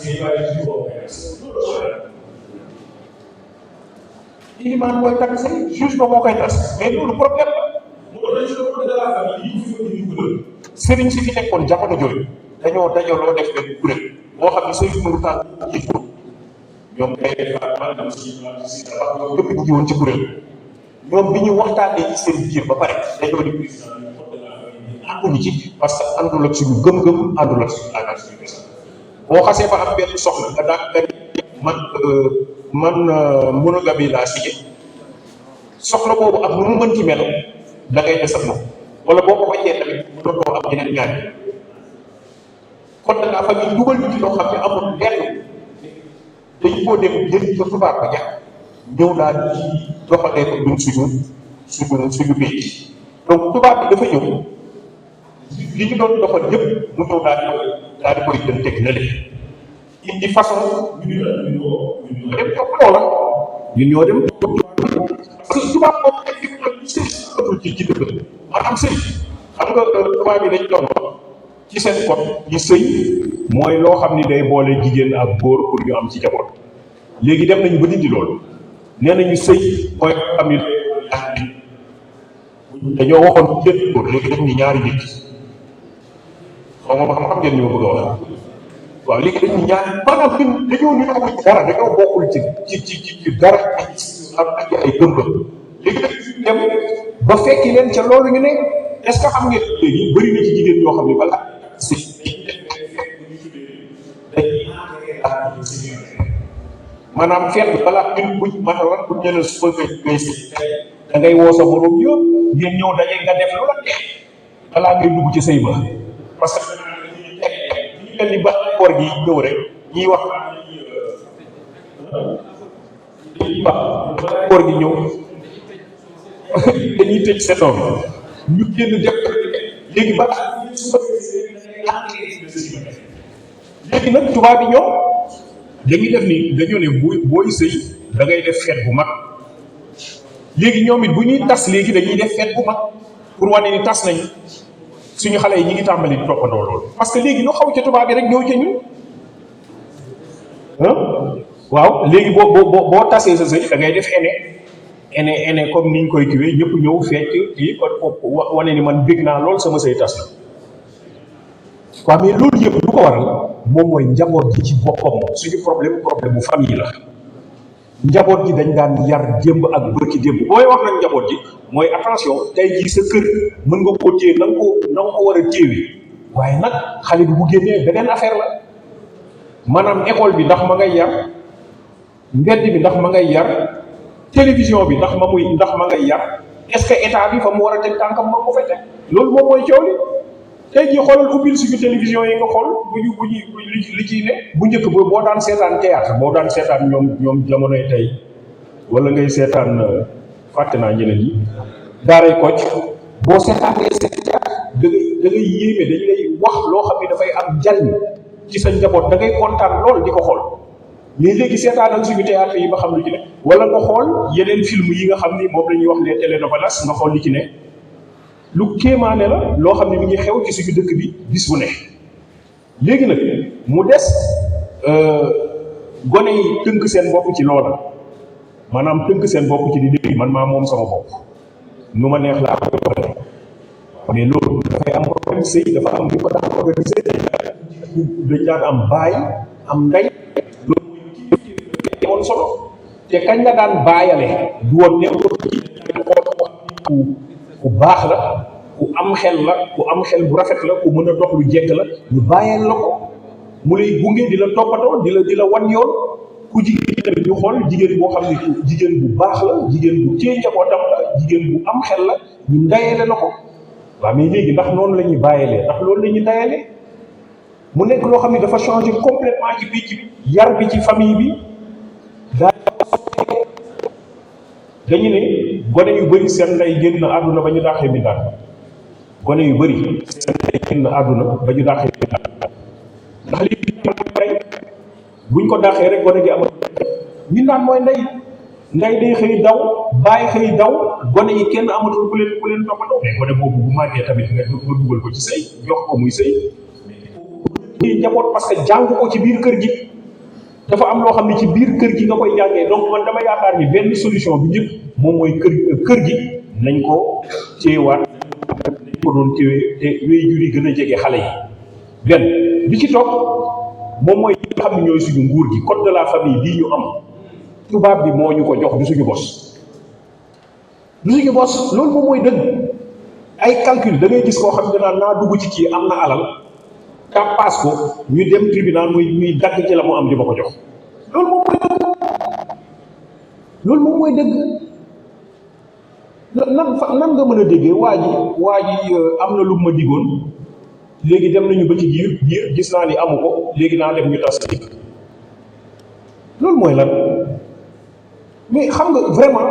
[SPEAKER 4] ilimaan mooy tax sëy juge ba moo koy tas mais loolu problème la sëriñ si fi nekkoon jamono jooju dañoo dajaloo def benn kuréel boo xam ne say numéro tànk ci fóot ñoom kay maanaam si ñëpp ñu ngi woon ci kuréel ñoom bi ñu waxtaanee ci seen biir ba pare dañoo di président ànduñu ci parce que àndul ak suñu gëm-gëm àndul ak suñu aadaat suñu bés boo xasee ba am benn soxla nga daan man monogamie laa signé soxla boobu ak nu mu mën ci mel da ngay des ak moom wala boo ko wàccee tamit mu doon am yeneen ñaar kon da ngaa fa ñu dugal ñu ci loo xam ne amul lenn dañu koo dem jël ko tubaab ba ñàkk ñëw daal di doxalee ko ñun suñu béy donc tubaab bi dafa ñëw li ñu doon doxal yëpp mu ñëw daal di koy jël teg na leen indi façon ñu dem topp loola ñun ñoo dem parce que tubaab moom ci dëkk maanaam sëy xam nga tubaab yi dañ doon wax ci seen code yi sëy mooy loo xam ni day boole jigéen ak góor pour ñu am ci jaboot léegi dem nañu ba dindi loolu nee nañu sëy mooy xam ni ak nit dañoo waxoon jigéen góor léegi dañ ni ñaari nit xaw ma xam ngeen ñu ma bëgg a wax waaw léegi dañ ni ñaari maanaam ñun dañoo ñu ko ci dara dañoo bokkul ci dara ak ay gëm-gëm léegi dañ dem ba fekki leen ca loolu ñu ne est-ce que xam ngeen léegi bëri na ci jigéen ñoo xam ne balaa si maanaam feet bi balaa ñun buñ maanaam buñ ñëwee suba ngay si da ngay woo sa borom yëpp ngeen ñëw daje nga def lu la neex balaa ngay dugg ci sëy ba parce que ñu mel ni ba koor gi ñëw rek ñiy wax koor gi ñëw dañuy tëj saison bi ñu génn def léegi ba léegi nag tubaab bi ñoom dañuy def ni dañoo ne booy sëy da ngay def fête bu mag léegi ñoom it bu ñuy tas léegi dañuy def fête bu mag pour wane ni tas nañu suñu xale yi ñi ngi tàmbali di toppandoo loolu parce que léegi lu xaw ca tubaab bi rek ñëw ca ñun waaw léegi boo tasee sa sëy da ngay def ene comme niñ koy kiwee ñëpp ñëw fekk kii kon wane ni man bég naa lool sama sëy tas na waaw mais loolu yëpp lu ko waral moom mooy njaboot gi ci boppam suñu problème bu famille la njaboot gi dañ daan yar démb ak bërki démb booy wax nag njaboot gi mooy attention tey jii sa kër mën nga koo téye na nga ko war a téewee waaye nag xale bi bu génnee beneen affaire la maanaam école bi ndax ma ngay yar mbedd bi ndax ma ngay yar télévision bi ndax ma ngay yar est-ce que état bi fa mu war a teg tànkam ma ko fa teg loolu moom mooy coow li tey jii xoolal ubbil suñu télévision yi nga xool bu ñu li ciy ne bu njëkk ba boo daan seetaan théâtre boo daan seetaan ñoom jamonoy tey wala ngay seetaan fàtte naa ñeneen yi daaray Kocc boo seetaanee seen théâtre da ngay yéeme dañ lay wax loo xam ne dafay am njariñ ci sa njaboot da ngay kontaan lool di ko xool
[SPEAKER 3] mais léegi seetaanal suñu théâtre yi ba xam lu ci ne wala nga xool yeneen film yi nga xam ni moom la ñuy wax les télénovelas nga xool li ci ne lu kéemaane la loo xam ne mi ngi xew ci suñu dëkk bi bis bu ne léegi nag mu des gone yi tënk seen bopp ci loola maanaam tënk seen bopp ci di léegi man maa moom sama bopp nu ma neex laa koy waxee mais loolu dafay am problème sëy dafa am ñu ko daan organisé dañ daan am baay am ndey loolu mooy amoon solo te kañ la daan baayale du woon ne ku baax la ku am xel bu rafet la ku mën a dox lu jekk la ñu bàyyeel la ko mu lay gunge di la toppatoo di la wan yoon ku jigéen tamit ñu xool jigéen boo xam ne jigéen bu baax la jigéen bu téye njabootam la jigéen bu am xel la ñu ndayeele la ko waaw mais léegi ndax noonu la ñuy bàyyeelee ndax loolu la ñuy ndayeelee mu nekk loo xam ne dafa changé complètement ci biir ci yar bi ci famille bi dañu ne gone yu bëri seen ndey génn àdduna ba ñu daaxee mi daan gone yu bëri seen ndey génn àdduna ba ñu daaxee mi daan ndax li rey buñ ko daaxee rek gone gi am ñu naan mooy ndey day xëy daw bàyyi xëy daw gone yi kenn amatul ku leen toppatoo mais gone boobu bu màggee tamit nga dugal ko ci sëy jox ko muy sëy mais njaboot parce que jàng ko ci biir kër gi dafa am loo xam ne ci biir kër gi nga koy jàngee donc man dama yaakaar ni benn solution bi njëkk moom mooy kër gi nañ ko téewaat nañ ko doon téewee te waajur yi gën a jege xale yi benn bi ci topp moom mooy nga xam ne ñooy suñu nguur gi code de la famille bii ñu am tubaab bi moo ñu ko jox du suñu bos loolu moom mooy dëgg ay calcul da ngay gis koo xam ne naa dugg ci kii am na alal tàppaas ko ñu dem tribunal muy dagg ci la mu am di ma ko jox loolu moom mooy dëgg nan nga mën a déggee waa ji am na lu ma digoon léegi dem nañu ba ci biir gis naa ni amu ko léegi naa dem ñu tas loolu mooy lan mais xam nga vraiment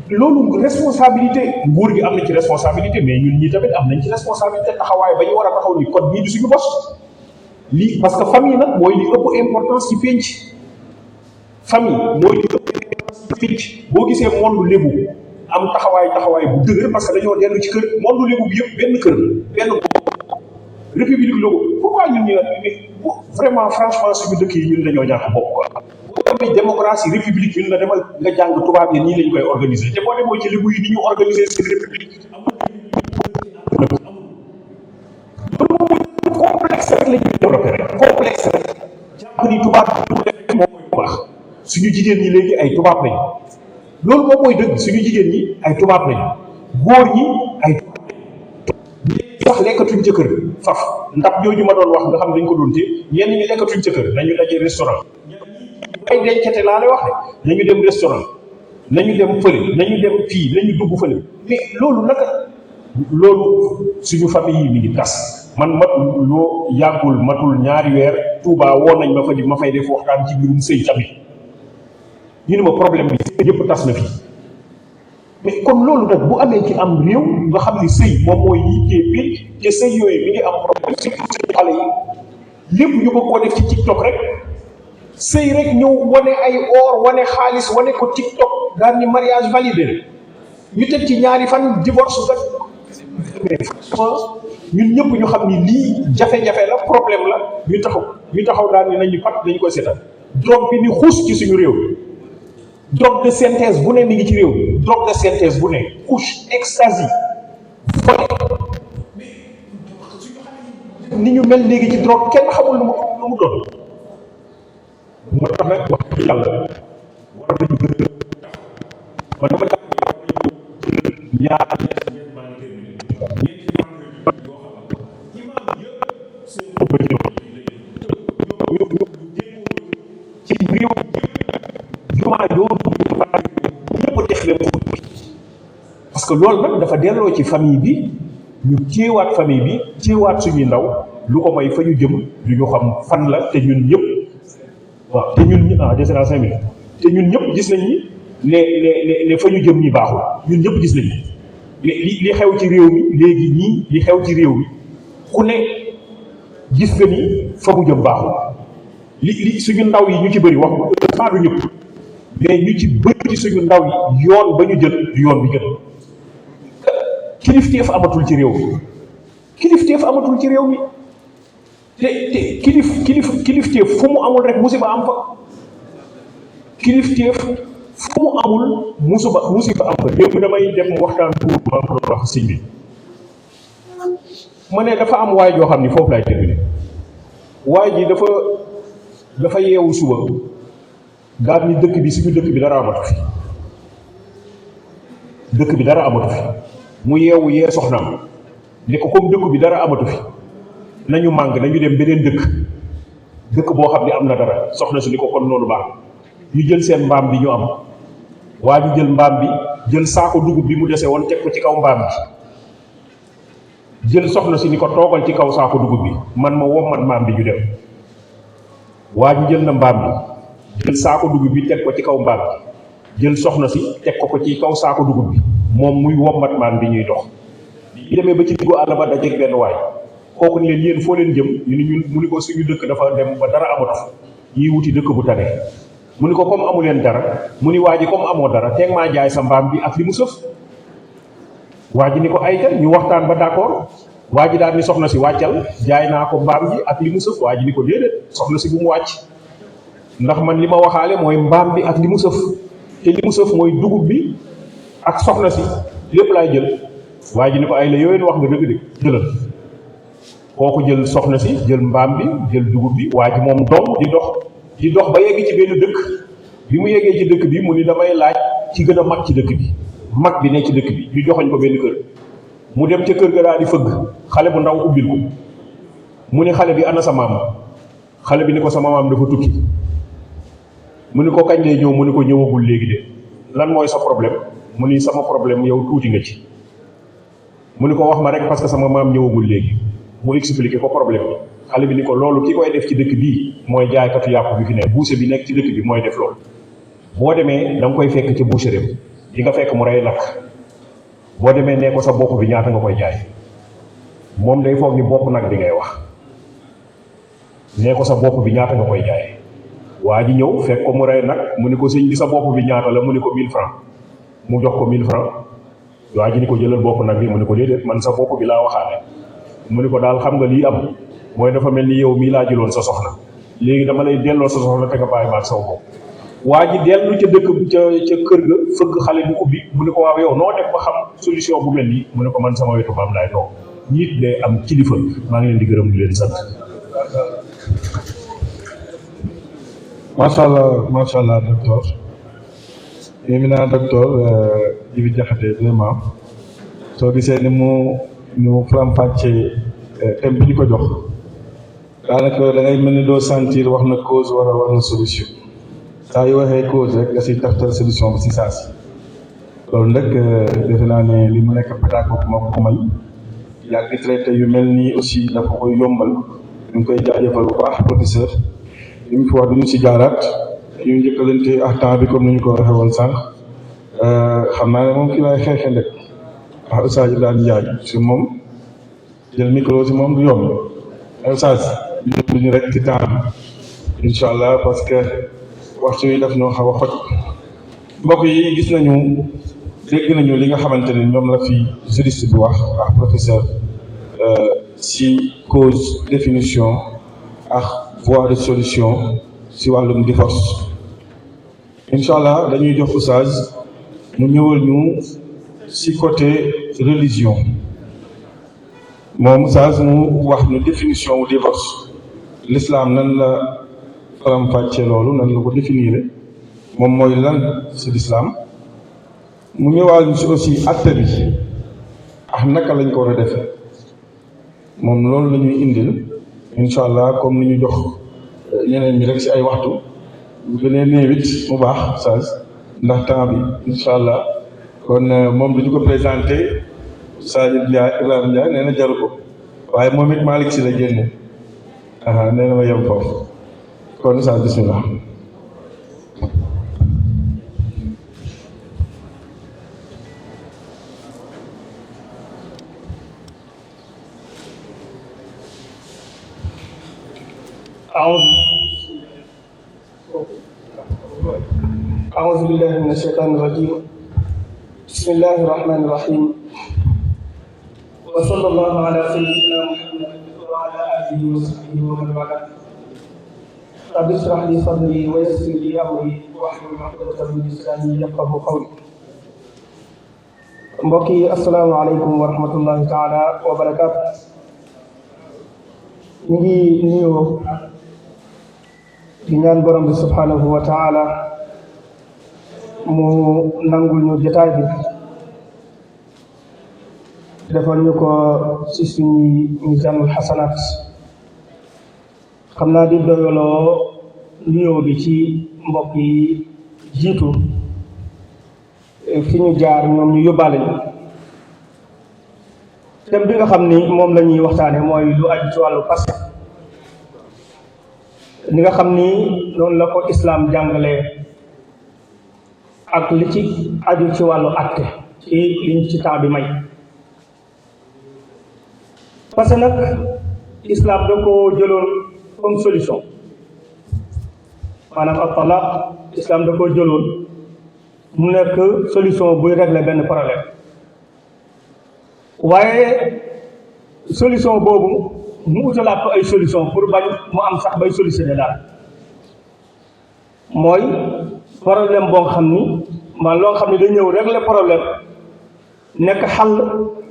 [SPEAKER 3] loolu responsabilité nguur gi am na ci responsabilité mais ñun ñi tamit am nañ ci responsabilité taxawaay ba ñu war a taxaw ni code bii du suñu bos lii parce que famille nag mooy li ëpp importance ci pénc famille mooy li ëpp importance ci pénc boo gisee monde lébu am taxawaay bu dëgër parce que dañoo dellu ci kër monde lébu bi yëpp benn kër benn république logo pourquoi ñun ñu vraiment franchement suñu dëkk yi ñun dañoo ñàkk bopp quoi boo démocratie république ñun la demal nga jàng tubaab yi nii lañ koy organiser te boo demoo ci lébu yi ni ñu organiser seen république loolu moom mooy complexe rek la ñuy développé rek complexe rek jàpp ni tubaab bi moom mooy bu baax suñu jigéen ñi léegi ay tubaab lañu loolu moom mooy dëgg suñu jigéen ñi ay tubaab lañu góor ñi ay sax lekkatuñ ca kër faf ndax jooju ma doon wax nga xam dañ ko doon téye ñenn ñi lekkatuñ ca kër nañu daje restaurant ay dencate laa lay wax de nañu dem restaurant nañu dem fële nañu dem fii nañu dugg fële mais loolu naka loolu suñu famille yi mi ngi tas man loo yàggul matul ñaari weer Touba woon nañ ma fay def waxtaan ci mbirum sëy tamit ñu ne ma problème bi yëpp tas na fii mais kon loolu nag bu amee ci am réew nga xam ni sëy moom mooy yittee bi te sëy yooyu mi ngi am problème surtout sëy xale yi lépp ñu bëgg koo def ci TikTok rek sëy rek ñëw wane ay or wane xaalis wane ko TikTok daal ni mariage validé ñu teg ci ñaari fan divorce ba ñun ñëpp ñu xam ni lii jafe-jafe la problème la ñu taxaw daal ni nañu pat dañu koy seetal drogue bi ni xuus ci suñu réew drogue de synthèse bu ne mi ngi ci réew drogue de synthèse bu ne couche ecstasy ni ñu mel léegi ci drogue kenn xamul lu mu doon moo tax nag wax dëgg yàlla war nañu gën a man dama ñaar ci réew jumaa yoo ñëpp def leen parce que loolu nag dafa delloo ci famille bi ñu téewaat famille bi téewaat suñuy ndaw lu ko may fa ñu jëm du ñu xam fan la te ñun ñëpp waaw te ñun des na 5 minutes te ñun ñëpp gis nañ ni les fa ñu jëm ñi baaxul ñun ñëpp gis nañ li xew ci réew mi léegi ñii li xew ci réew mi ku ne gis nga ni fa mu jëm baaxul
[SPEAKER 4] li suñu ndaw yi ñu ci bëri wax heureusement du ñëpp mais ñu ci bëri ci suñu ndaw yi yoon ba ñu jël du yoon bi gën kilifteef amatul ci réew mi kilifteef amatul ci réew mi te kilifteef fu mu amul rek musiba am fa kilifteef fu mu amul musiba am fa démb damay dem waxtaan pour ma ko wax sëñ bi ma ne dafa am waay joo xam ni foofu laay terminé waay ji dafa yeewu suba daal ni dëkk bi suñu dëkk bi dara amatu fi dëkk bi dara amatu fi mu yeewu yee soxnaam ne ko comme dëkk bi dara amatu fi nañu màng nañu dem beneen dëkk boo xam ne am na dara soxna si ni ko kon noonu baax ñu jël seen mbaam bi ñu am waa ji jël mbaam bi jël saako dugub bi mu dese woon teg ko ci kaw mbaam bi jël soxna si ni ko toogal ci kaw saako dugub bi man ma wommat mbaam bi ñu dem waa ji jël na mbaam bi jël saako dugub bi teg ko ci kaw mbaam bi jël soxna si teg ko ci kaw saako dugub bi moom muy wommat mbaam bi ñuy dox yi demee ba ci diggu àll ba dajeeg benn waay kooku ni leen yéen foo leen jëm ñu ni ñun mu ni ko suñu dëkk dafa dem ba dara amatu ñii wuti dëkk bu tane mu ni ko comme amu leen dara mu ni waa ji comme amoo dara teeg maa jaay sa mbaam bi ak li mu sëf waa ji ni ko ayta ñu waxtaan ba d'accord waa ji daal ni soxna si wàccal jaay naa ko mbaam ji ak li mu sëf waa ji ni ko déedéet soxna si bu mu wàcc ndax man li ma waxaale mooy mbaam bi ak li mu sëf te li mu sëf mooy dugub bi ak soxna si lépp laay jël waa ji ni ko ay la yooyu wax nga dëgg de jëlal kooku jël soxna si jël mbaam bi jël dugub bi waa ji moom doom di dox ba yegg ci benn dëkk bi mu yeggee ci dëkk bi mu ni damay laaj ci gën a mag ci dëkk bi mag bi ne ci dëkk bi ñu joxoñ ko benn kër mu dem ca kër ga daal di fëgg xale bu ndaw ubbil ko mu ni xale bi ana sa maam xale bi ni ko sama maam dafa tukki mu ni ko kañ lay ñëw mu ni ko ñëwagul léegi de lan mooy sa problème mu ni sama problème yow tuuti nga ci mu ni ko wax ma rek parce que sama maam ñëwagul léegi mu expliqué ko problème bi xale bi ni ko loolu ki koy def ci dëkk bii mooy jaaykatu yàpp bi fi ne boucher bi nekk ci dëkk bi mooy def loolu boo demee da nga koy fekk ci boucherie di nga fekk mu rey lakk boo demee nee ko sa bopp bi ñaata nga koy jaay moom day foog ni bopp nag bi ngay wax nee ko sa bopp bi ñaata nga koy jaay waa ji ñëw fekk ko mu rey nag mu ni ko sëñ bi sa bopp bi ñaata la mu ni ko 1000 francs mu jox ko 1000 francs waa ji ni ko jëlal bopp nag bi mu ni ko déedéet man sa bopp bi laa waxaale mu ni ko daal xam nga lii am mooy dafa mel ni yow mii laa jëloon sa soxna léegi dama lay delloo sa soxna te nga bàyyi maag saw bopp waa ji dellu ca dëkk ca kër ga fëgg xale bu ubbi mu ni ko waaw yow noo def ba xam solution bu mel nii mu ne ko man sama wetu maam laay toog nit day am kilifa maa ngi leen di gërëm di leen sant.
[SPEAKER 3] macha allah docteur éminent docteur Djibi Diakhaté vraiment soo gisee ni mu faram-fàccee thème bi ñu ko jox daanaka da ngay mel ni doo sentir wax na cause war na solution saa yu waxee cause rek nga siy taftal solution bi si saa si loolu nag defe naa ne li mu nekk pédagogue moo ko may yàgg traité yu mel nii aussi dafa koy yombal ñu ngi koy jaajëfal bu baax professeur li mu fi wax duñu si jaaraat ñu njëkkalante ak temps bi comme ni ñu ko waxee woon sànq xam naa ne moom ki lay xeexee ndek wax Oustaz Ibrahima Ndiaye si moom jël micro si moom du yomb Oustaz ñu rek ci temps bi incha allah parce que waxtu yi daf ñoo xaw a xoj mbokk yi gis nañu dégg nañu li nga xamante ne ñoom la fi juriste bi wax ak professeur si cause définition ak voie de solution si wàllum divorce incha allah dañuy jox Oustaz mu ñëwal ñu si côté religion moom Oustaz mu wax ñu définition wu divorce l'islam nan la faram-fàccee loolu nan la ko définir moom mooy lan si l'islam mu ñëwaal ñu si aussi acte bi ak naka lañ ko war a defee moom loolu la ñuy indil incha allah comme ni ñu jox ñeneen ñi rek si ay waxtu bu gënee néewit mu baax Oustaz ndax temps bi incha allah kon moom dañu ko présenté Oustaz Ibrahima Ndiaye nee na jaru ko waaye moom it Malick si la génne nee na ma yem foofu kon Oustaz bismillah.
[SPEAKER 5] أعوذ بالله من الشيطان الرجيم بسم الله الرحمن الرحيم وصلى الله على سيدنا محمد وعلى آله وصحبه ومن والاه رب اشرح لي صدري ويسر لي أمري واحلل عقدة من لساني يفقهوا قولي. mbokk yi asalaamaaleykum wa rahmatullahi taala wa barakaatu. ñu ngi nuyoo di ñaan borom bi subhanahu wa taala mu nangul ñu jotaay bi defal ñu ko ci suñu misaanul xasanaat. xam naa di doyaloo nuyoo bi ci mbokk yi jiitu fi ñu jaar ñoom ñu yóbbaale ñu. thème bi nga xam ni moom la ñuy waxtaane mooy lu aju ci wàllu passé li nga xam ni noonu la ko islaam jàngalee ak li ci aju ci wàllu acte ci liñ ci temps bi may. parce que nag islaam da ko jëloon comme solution, maanaam ak talaq islaam da ko jëloon mu nekk solution buy régler benn problème. waaye solution boobu mu utalaat ko ay solution pour bañ mu am sax bay solutionné daal mooy problème boo xam ni man loo xam ne day ñëw régler problème nekk xàll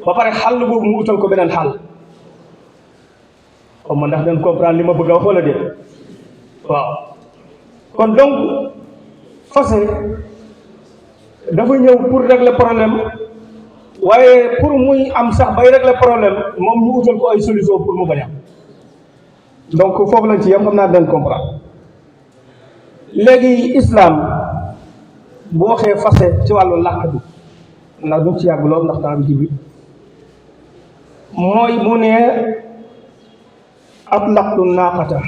[SPEAKER 5] ba pare xàll boobu mu utal ko beneen xàll. xaw ma ndax dañ comprendre li ma bëgg a wax wala déet. waaw kon donc fase dafa ñëw pour régler problème waaye pour muy am sax bay régler problème moom ñu utal ko ay solution pour mu bañ am. donc foofu lañ ci yam xam naa dañ comprendre. léegi islam bu waxee fase ci wàllu làkk bi ndax duñ ci yàgg lool ndax temps bi ji mooy mu ne atlaqtu naaqata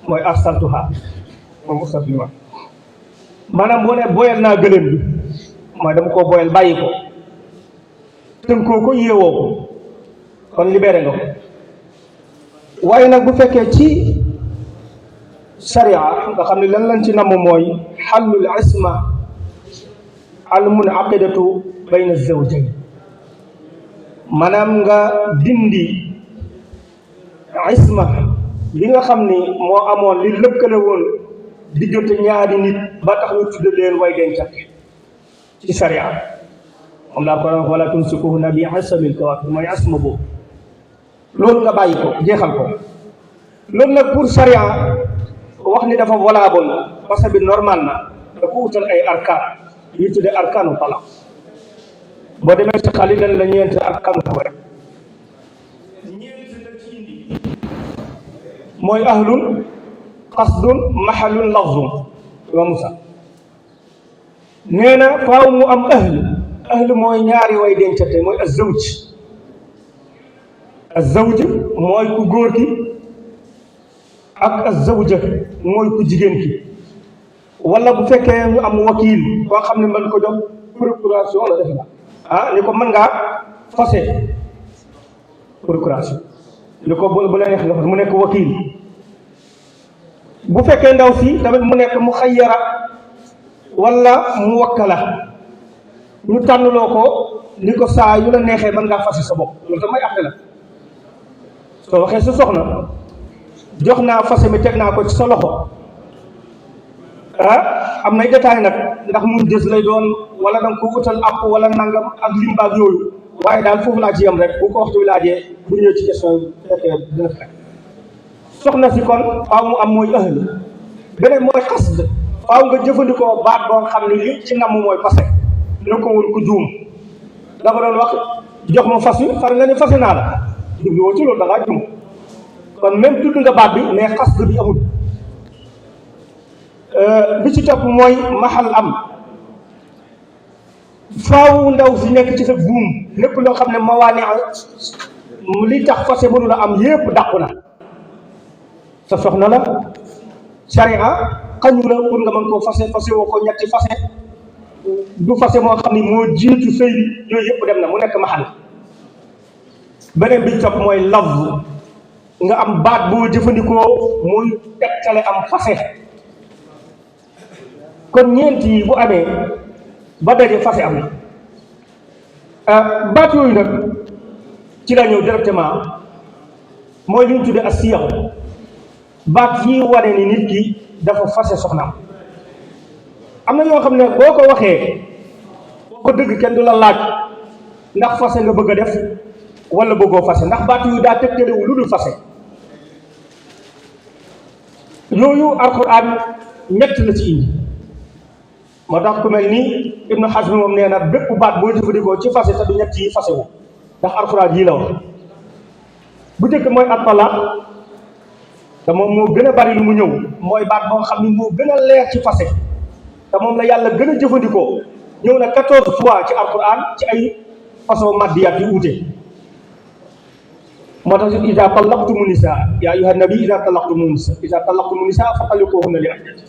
[SPEAKER 5] mooy arsaltuha moom ustafima maanaam boo ne boyal naa gëléem bi mooy dama koo boyal bàyyi ko tënkoo ko yéewoo ko kon libéré nga ko. waaye nag bu fekkee ci sharia nga xam ne lan lañ ci namm mooy xallul isma al munaqidatu bayna zawjayn maanaam nga dindi isma li nga xam ni moo amoon li lëkkale woon diggante ñaari nit ba tax ñu tudde leen way dencante ci sharia. moom laa ko wax wala tumsikuhunna bi ismil kawaafir mooy asma boobu loolu nga bàyyi ko jeexal ko. loolu nag pour sharia wax ni dafa valable parce que bi normal na dafa utal ay arkaan yu tuddee arkaanu talaq. boo demee ci xalilan la ñeenti arkaanu talaq ñeenti la ci indi mooy ahlun qasdun mahallun lafzun wa musa nee na faaw mu am ahlu mooy ñaari way dencante mooy azawj mooy ku góor ki ak azawja mooy ku jigéen ki. wala bu fekkee ñu am wakiil boo xam ne mën ko jox procuration la def na ni ko mën ngaa fase procuration ni ko bu la neex nga fas mu nekk wakiil. bu fekkee ndaw si tamit mu nekk mu xayyara wala mu wakkala ñu tànnloo ko ni ko saa yu la neexee mën ngaa fase sa bopp loolu tam may àtte la. soo waxee sa soxna jox naa fase mi teg naa ko ci sa loxo am nay détail nag ndax mun des lay doon wala danga ko utal app wala nangam ak limbaag yooyu waaye daal foofu laa ci yem rek bu ko waxtu wi laajee bu ñëwee ci question fekkee dina fekk. soxna si kon faaw mu am mooy ahl. beneen mooy xasd faaw nga jëfandikoo baat boo xam ne li ci namm mooy fase ne ko woon ku juum dafa doon wax jox ma fas wi far nga ne fase naa la jublu woo ci loolu da ngaa juum kon même tudd nga baat bi mais xasd bi amul. bi ci topp mooy maxal am faaw ndaw si nekk ci sa buum lépp loo xam ne mawaani li tax fase mënula am yépp dàqu na. sa soxna la sharia xañu la pour nga mën koo fase woo ko ñetti fase du fase moo xam ni moo jiitu sëy bi yooyu yëpp dem na mu nekk maxal. beneen bi topp mooy lafz nga am baat boo jëfandikoo muy tegtale am fase kon ñeent yi bu amee ba daje fase am na baat yooyu nag ci la ñëw directement mooy li ñu tuddee as siyaw baat yi wane ni nit ki dafa fase soxnaam am na yoo xam ne boo ko waxee boo ko dëgg kenn du la laaj ndax fase nga bëgg a def wala bëggoo fase ndax baat yu daa tegtalewu lu dul fase yooyu alxuraan ñett la ci indi moo tax ku mel ni Ibnu Hazm moom nee na bépp baat boo jëfandikoo ci fase te du ñett yi fase wu ndax alxuraan yii la wax bu njëkk mooy at-talaaq te moom moo gën a bari lu mu ñëw mooy baat boo xam ni moo gën a leer ci fase te moom la yàlla gën a jëfandikoo ñëw na 14 fois ci alquran ci ay façon maddiyaat yu uute moo tax iza tallaqtumu nisaa yaa ayyuhan nabi iza tallaqtumu nisaa fa talliquhunna li iddati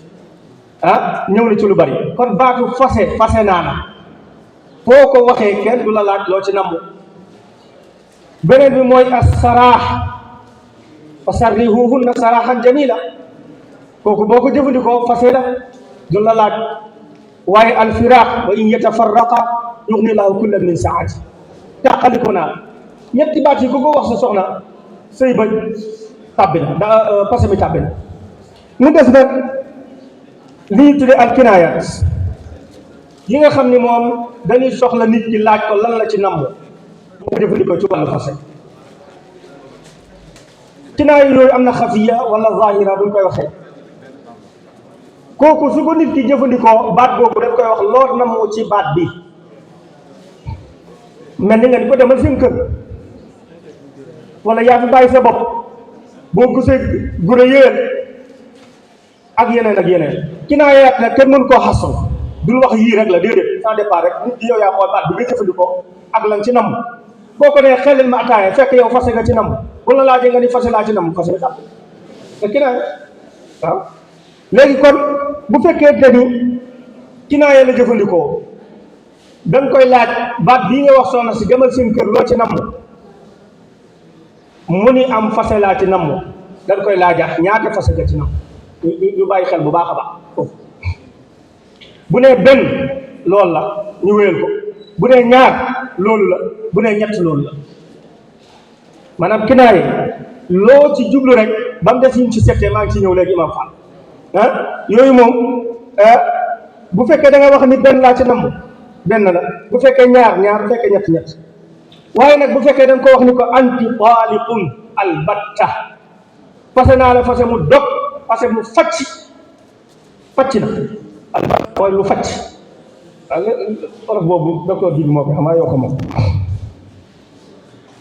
[SPEAKER 5] ñëw na ci lu bari kon baatu fase naa na foo ko waxee kenn du la laaj loo ci namm beneen bi mooy as-saraax fa sarrihuhunna saraaxan jamila kooku boo ko jëfandikoo fase la du la laaj waaye alfiraq wa in yatafarraqa yughni lahu kullan min saati tàqaliko naa ñetti baat yi ku ko wax sa soxna sëy ba tàbbi na passé mi tàbbi na mu des nag li ñu tuddee alkinaayat yi nga xam ni moom dañuy soxla nit ñi laaj ko lan la ci namm boo ko jëfandikoo ci wàllu fase kinaaya yooyu am na xafiya wala zahira buñ koy waxee kooku su ko nit ki jëfandikoo baat boobu dañ koy wax lool na moo ci baat bi mel ni nga ni ko demal seen kër wala yaa fi bàyyi sa bopp boo gisee gure yéen ak yeneen kinaayaat nag kenn mën koo xasul dul wax yii rek la déedéet sans départ rek nit ki yow yaa xool baat bi nga jëfandikoo ak lan ci namm boo ko nee xelil ma ataaya fekk yow fase nga ci namm bu la laajee nga ni fase laa ci namm fase nga te kinaaya waaw léegi kon bu fekkee te ni kinaaya la jëfandikoo da nga koy laaj baat bii nga wax soxna si demal seen kër loo ci namm mu ni am fase laa ci namm da nga koy laajaat ñaata fase nga ci namm ñu bàyyi xel bu baax a baax foofu bu nee benn loolu la ñu wéyal ko bu nee ñaar loolu la bu nee ñett loolu la maanaam kinaaye loo ci jublu rek ba mu des ñu ci settee maa ngi ci ñëw léegi imam Fall yooyu moom bu fekkee da nga wax ni benn laa ci namm benn la bu fekkee ñaar bu fekkee ñett waaye nag bu fekkee da nga ko wax ni ko anti taaliqun albatta fase naa la fase mu dog fase mu facc na albatta mooy lu facc olof boobu docteur bi moo ko xamaa yoo ko moom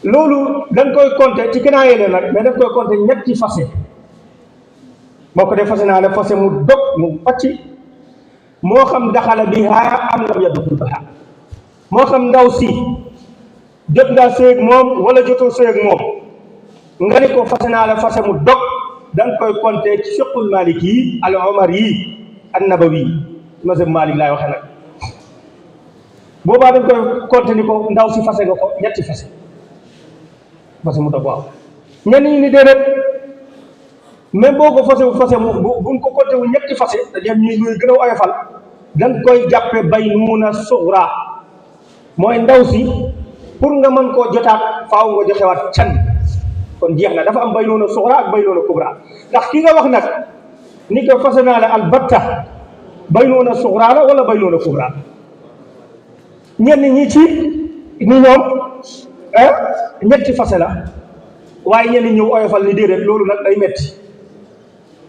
[SPEAKER 5] loolu dañ koy compter ci kinaaye la nag mais dañ koy compter ñetti fase boo ko dee fase naa la fase mu dog mu facc moo xam daxala biha am lam yadxul biha moo xam ndaw si jot ngaa sëy ak moom wala jotoo sëy ak moom nga ni ko fase naa la fase mu dog danga koy compter ci fiqul malik yi al omar yi an nabawi mazhab malik laay waxee nag boobaa dañ koy compter ni ko ndaw si fase nga ko ñetti fase mu dog waaw ñenn ñi ni déedéet même boo ko fase mu buñ ko compter wu ñetti fase dañu ñuy gën a oyofal dañ koy jàppe baynuuna suxra mooy ndaw si pour nga mën koo jotaat faaw nga joxewaat can kon jeex na dafa am baynuuna suxra ak baynuuna kubra ndax ki nga wax nag ni ko fase naa la albatta baynuuna suxra la wala baynuuna kubra ñenn ñi ci ni ñoom ñetti fase la waaye ñenn ñëw oyofal ni déedéet loolu nag day metti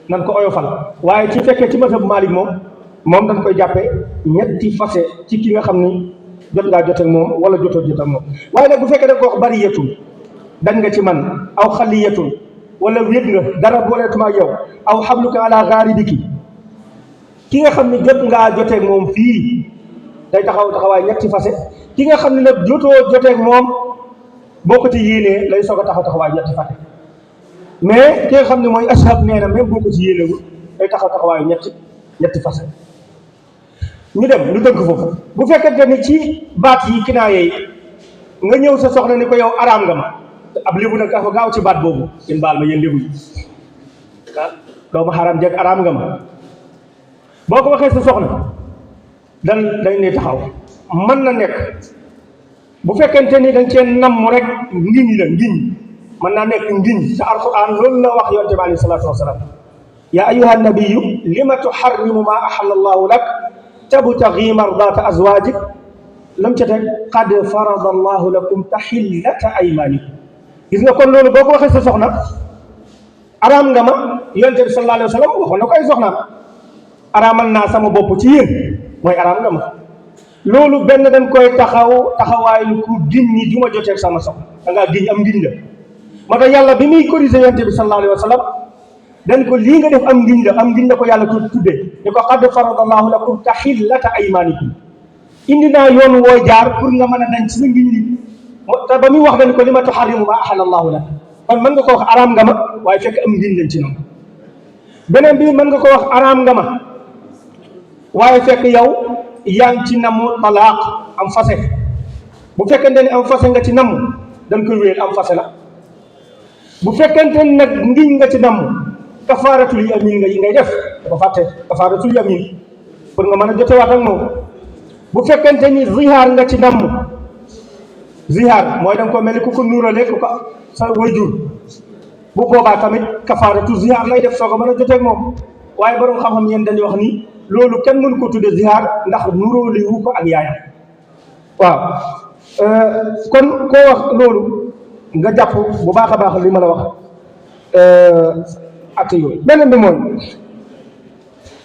[SPEAKER 5] nan ko oyofal waaye ci fekkee ci mazhab Maalik moom dañ koy jàppe ñetti fase ci ki nga xam ni jot ngaa jot ak moom wala jotoo jot ak moom waaye nag bu fekkee da nga ko wax bari yetul dañ nga ci man aw xali yetul wala wéet nga dara booleetuma ak yow aw xabluka ala gaaridiki ki nga xam ni jot ngaa joteeg moom fii day taxawaay ñetti fase ki nga xam ne nag jotoo joteeg moom boo ko ci yéenee lay soog a taxawaay ñetti fase mais ki nga xam ne mooy ashab nee na même boo ko ci yéenewul day taxawaayu ñetti fase ñu dem lu dënk foofu bu fekkente ni ci baat yi kinaaye yi nga ñëw sa soxna ni ko yow araam nga ma ab lébu nag dafa gaaw ci baat boobu yéen baal ma yéen lébu yi doomu xaram jeeg araam nga ma boo ko waxee sa soxna dañ ne taxaw mën na nekk bu fekkente ni dañ cee namm rek ngiñ la ngiñ mën naa nekk ngiñ te alquran loolu la wax yonte bi alayhi salaatu wasalaam yaa ayyuha nabiyu lima tuharrimu ma ahalla allahu lak tabtaghi mardata azwajik lam ca teg qad farada allahu lakum tahillata aymanikum gis nga kon loolu boo ko waxee sa soxna araam nga ma yonte bi sallallahu alayhi wa sallam waxoon na ko ay soxnaam araamal naa sama bopp ci yéen mooy araam nga ma loolu benn dañ koy taxawaay lu ku giñ ni du ma joteeg sama soxna da ngaa giñ am ngiñ la moo tax yàlla bi muy corriger yonte bi sallallahu alayhi wa sallam dañ ko lii nga def am ngiñ la ko yàlla tuddee ni ko qad faradallahu lakum tahillata aymanikum indi naa yoon woo jaar pour nga mën a dañ ci sa ngiñ li te ba muy wax dañ ko li ma tuharrimu ma ahalla allahu lak kon mën nga ko wax araam nga ma waaye fekk am ngiñ lañ ci noonu beneen bi mën nga ko wax araam nga ma waaye fekk yow yaa ngi ci namu talaaq am fase bu fekkente ni am fase nga ci namm dañ koy wéyal am fase la bu fekkente ni nag ngiñ nga ci namm kafaaratul yamin ngay def dafa fàtte kafaaratul yamin pour nga mën a jotewaat ak moom bu fekkente ni zihaar nga ci namm zihaar mooy da nga ko mel ni ku ko nuurale ku ko sa wayjur bu boobaa tamit kafaaratu zihaar lay def soo ko mën a joteeg moom waaye borom xam-xam yéen dañuy wax ni loolu kenn mënu ko tudde zihaar ndax nuróole wu ko ak yaayam waaw kon koo wax loolu nga jàpp bu baax a baax li ma la wax ak yooyu beneen bi mooy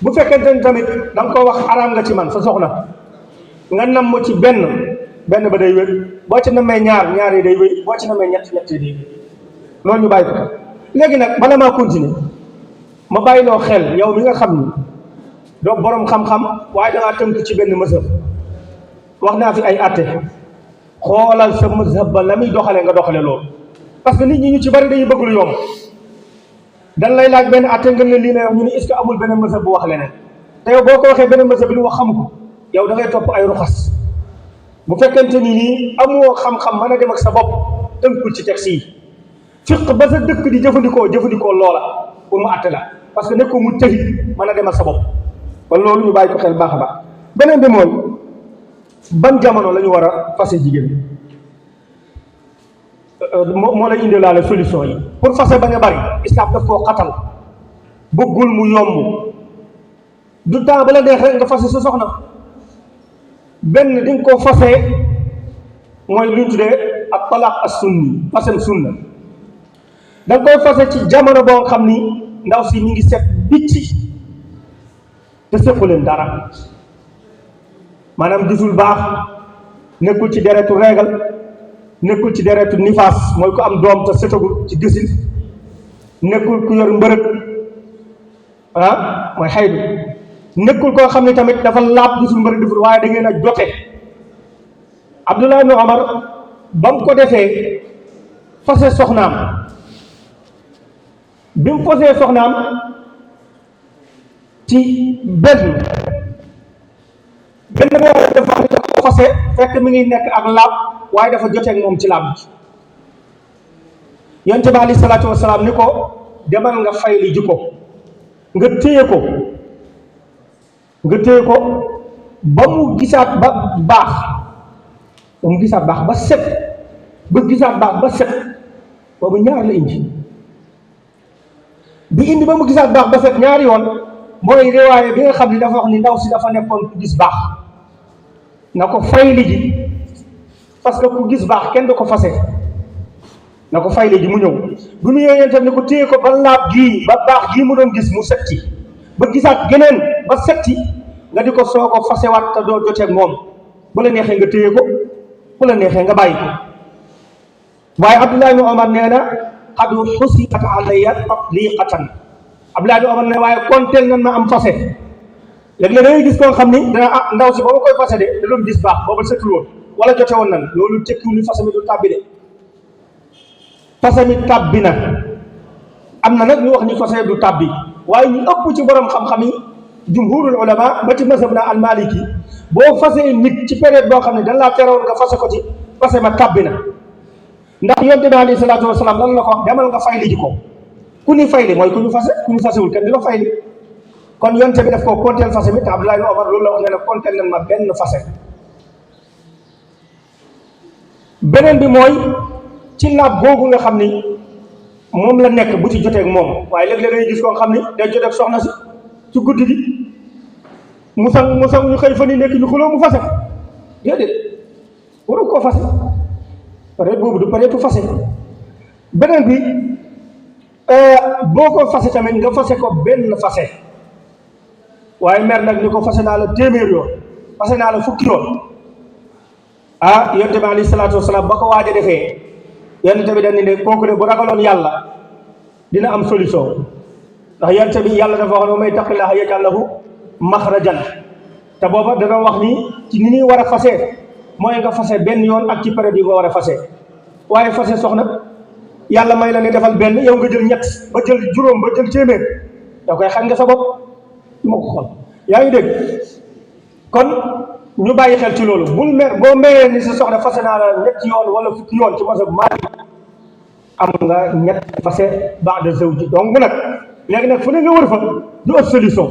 [SPEAKER 5] bu fekkente ni tamit da nga ko wax araam nga ci man sa soxna nga nam mo ci benn ba day wér boo ci namee ñaar yi day wéy boo ci namee ñett yi day wéy loolu ñu bàyyi ko léegi nag bala maa continuer ma bàyyiloo xel yow mi nga xam ni doo borom xam-xam waaye da ngaa tënk ci benn mazhab wax naa fi ay atte xoolal sa mazhab ba la muy doxale nga doxale loolu parce que nit ñi ñu ci bari dañuy bëgg lu yomb dañ lay laaj benn atte nga ne lii lay wax ñu ne est-ce que amul beneen mazhab bu wax leneen te yow boo ko waxee beneen mazhab bi lu wax xamu ko yow da ngay topp ay ruxas bu fekkente ni nii amoo xam-xam mën a dem ak sa bopp tënkul ci texte yi fiq ba sa dëkk di jëfandikoo loola pour mu atte la parce que nekkoo mu tëri mën a dem ak sa bopp kon loolu ñu bàyyi ko xel baax a baax beneen bi mooy ban jamono la ñu war a fase jigéen moo lay indi laale solution yi pour fase bañ a bari islam daf koo xatal bëggul mu yomb du temps ba la neex rek nga fase sa soxna benn di nga koo fase mooy lu ñu tuddee ak talaq as sunni fasem sunna da nga koy fase ci jamono boo xam ni ndaw si mi ngi set bicci te sequ leen dara maanaam gisul baax nekkul ci deretu régal nekkul ci deretu nifaas mooy ku am doom te setagul ci gisin nekkul ku yor mbërëg mooy xaydu nekkul koo xam ne tamit dafa laab gisul mbërëg deful waaye da ngeen a jote Abdullah ibn Omar ba mu ko defee fase soxnaam bi mu fasee soxnaam ci benn boo dafa ko fase fekk mi ngi nekk ak laab waaye dafa joteeg moom ci laab bi yonent bi alayhi salaatu wasalaam ni ko demal nga fayli ji ko nga téye ko ba mu gisaat ba baax ba set boobu ñaar la indi ba mu gisaat baax ba set ñaari yoon mooy riwaaye bi nga xam ni dafa wax ni ndaw si dafa nekkoon ku gis baax na ko fayli ji parce que ku gis baax kenn du ko fase na ko fayli ji mu ñëw bu mu ñëwee tam ne ko téye ko ba laab gii ba baax gii mu doon gis mu setti ba gisaat geneen ba setti nga di ko soo ko fasewaat te doo joteeg moom bu la neexee nga téye ko bu la neexee nga bàyyi ko waaye Abdullah ibn Omar nee na qad xusibat alayya tatliqatan Abdullah ibn Omar ne waaye konteel nan ma am fase léegi la dangay gis koo xam ni dana ndaw si ba ma koy fase de da doon gis baax booba setul woon wala jote woon nan loolu tekkiwul ni fase mi du tàbbi de fase mi tàbbi na am na nag ñu wax ni fase du tàbbi waaye ñu ëpp ci borom xam-xam yi jumhurul ulama ba ci mazhab na al maliki boo fasee nit ci période boo xam ne dañ laa terewoon nga fase ko ci fase ma tàbbi na ndax yonte bi alayhi salaatu wasalaam lan la ko wax demal nga fayli ji ko ku ni fayli mooy ku ñu fasewul kenn di la fayli kon yonte bi daf koo konteel fase bi te Abdullah ibn Omar loolu la wax ne ne konteel nañ ma benn fase. beneen bi mooy ci laab googu nga xam ni moom la nekk bu ci joteeg moom waaye léeg-léeg dañuy gis koo xam ni day joteeg soxna si ci guddi gi mu sang ñu xëy fa ni nekk ñu xuloo mu fase déedéet waru koo fase peut-être boobu du peut-être fase. beneen bi boo ko fase tamit nga fase ko benn fase waaye mer nag ni ko fase naa la téeméer yoon fase naa la fukki yoon yonte bi alayhi salaatu wasalaam ba ko waaj a defee yonte bi dañ ne kooku de bu ragaloon yàlla dina am solution ndax yonte bi yàlla dafa wax ne may taqillaaha yaj'al lahu maxrajan te booba dana wax ni ci ni ñuy war a fase mooy nga fase benn yoon ak ci période yi nga war a fase waaye fase soxna yàlla may la ne defal benn yow nga jël ñett ba jël juróom ba jël téeméer yow koy xam nga sa bopp moo ko xool yaa ngi dégg kon ñu bàyyi xel ci loolu bul mer boo meree ni sa soxna fase naa la ñetti yoon wala fukki yoon ci masab Maalik am nga ñett fase ba'da zawji donc nag léegi nag fu ne nga wër fa du ëpp solution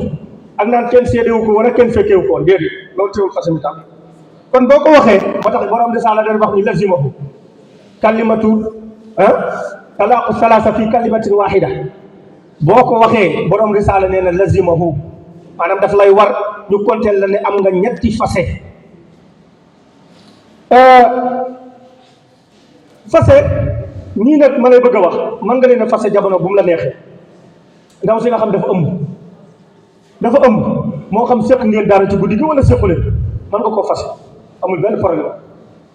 [SPEAKER 5] ak naan kenn seedewu ko wala kenn fekkewu ko déedéet loolu teewul fase mi tam kon boo ko waxee moo tax borom de saala dañ wax ni lazimahu kalimatu talaaqu salaasa fi kalimatin waahida boo ko waxee borom risaala nee na lazimahu maanaam daf lay war ñu konteel la ne am nga ñetti fase fase nii nag ma lay bëgg a wax mën nga leen a fase jamono bu mu la neexee ndaw si nga xam dafa ëmb moo xam séq ngeen dara ci guddi gi wala séqu leen mën nga koo fase amul benn problème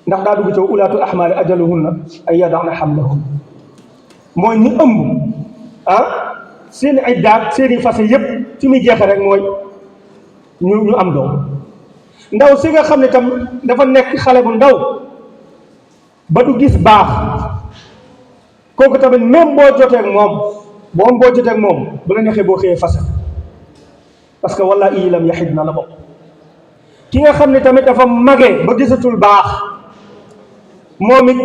[SPEAKER 5] ndax daa dugg ci ulaatul ahmaali ajaluhunna ay yada'na hamlahun mooy ñi ëmb seeni ay daat seeni fase yépp fi muy jeexe rek mooy ñu am doom ndaw si nga xam ne tam dafa nekk xale bu ndaw ba du gis baax kooku tamit même boo jotee ak moom bu la neexee boo xëyee fase parce que wallaahi lam yaxid na la bokk ki nga xam ne tamit dafa mage ba gisatul baax moom it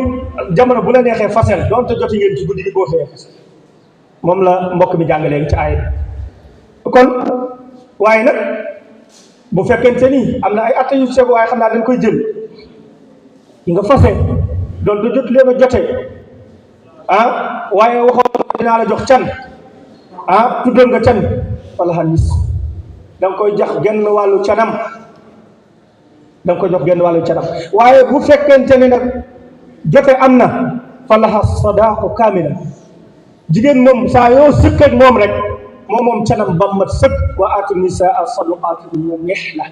[SPEAKER 5] jamono bu la neexee fasel doonte joti ngeen ci guddi gi boo xëyee fasel moom la mbokk mi jàng léegi ci aay kon waaye nag bu fekkente ni am na ay atte yu sew waaye xam naa dañ koy jël yi nga fase doonte jot leen a jote waaye waxoon dinaa la jox can tuddoon nga can wala xanis da nga koy jox genn wàllu canam waaye bu fekkente ni nag jote am na fa laha sadaaqu kaamila jigéen moom saa yoo sëkk ak moom rek moom canam ba mat sëkk wa aatu nisaa saduqaatihinna nihla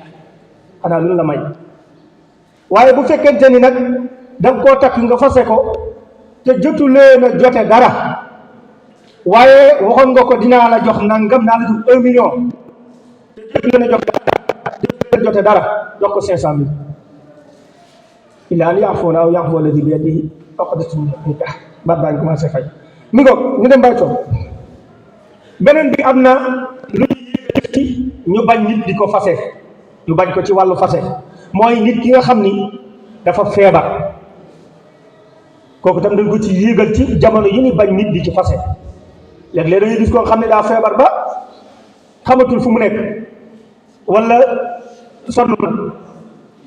[SPEAKER 5] xanaa lu la may waaye bu fekkente ni nag da nga koo takk nga fase ko te jotu leen a jote dara waaye waxoon nga ko dinaa la jox nangam naa la jox 1 million te jotu leen a jote dara jox ko 500 000 illa an ya'fuuna aw ya'fuwa allazii biyadihi uqdatun nikaah baat baa ngi commencé fay mi ngoog ñu dem bàyyi toog beneen bi am na lu ci ñu bañ nit di ko fase ñu bañ ko ci wàllu fase mooy nit ki nga xam ni dafa feebar kooku tam dañ ko ci yéegal ci jamono yi ni bañ nit di ci fase léeg-léeg dañuy gis koo xam ne daa feebar ba xamatul fu mu nekk wala sonn na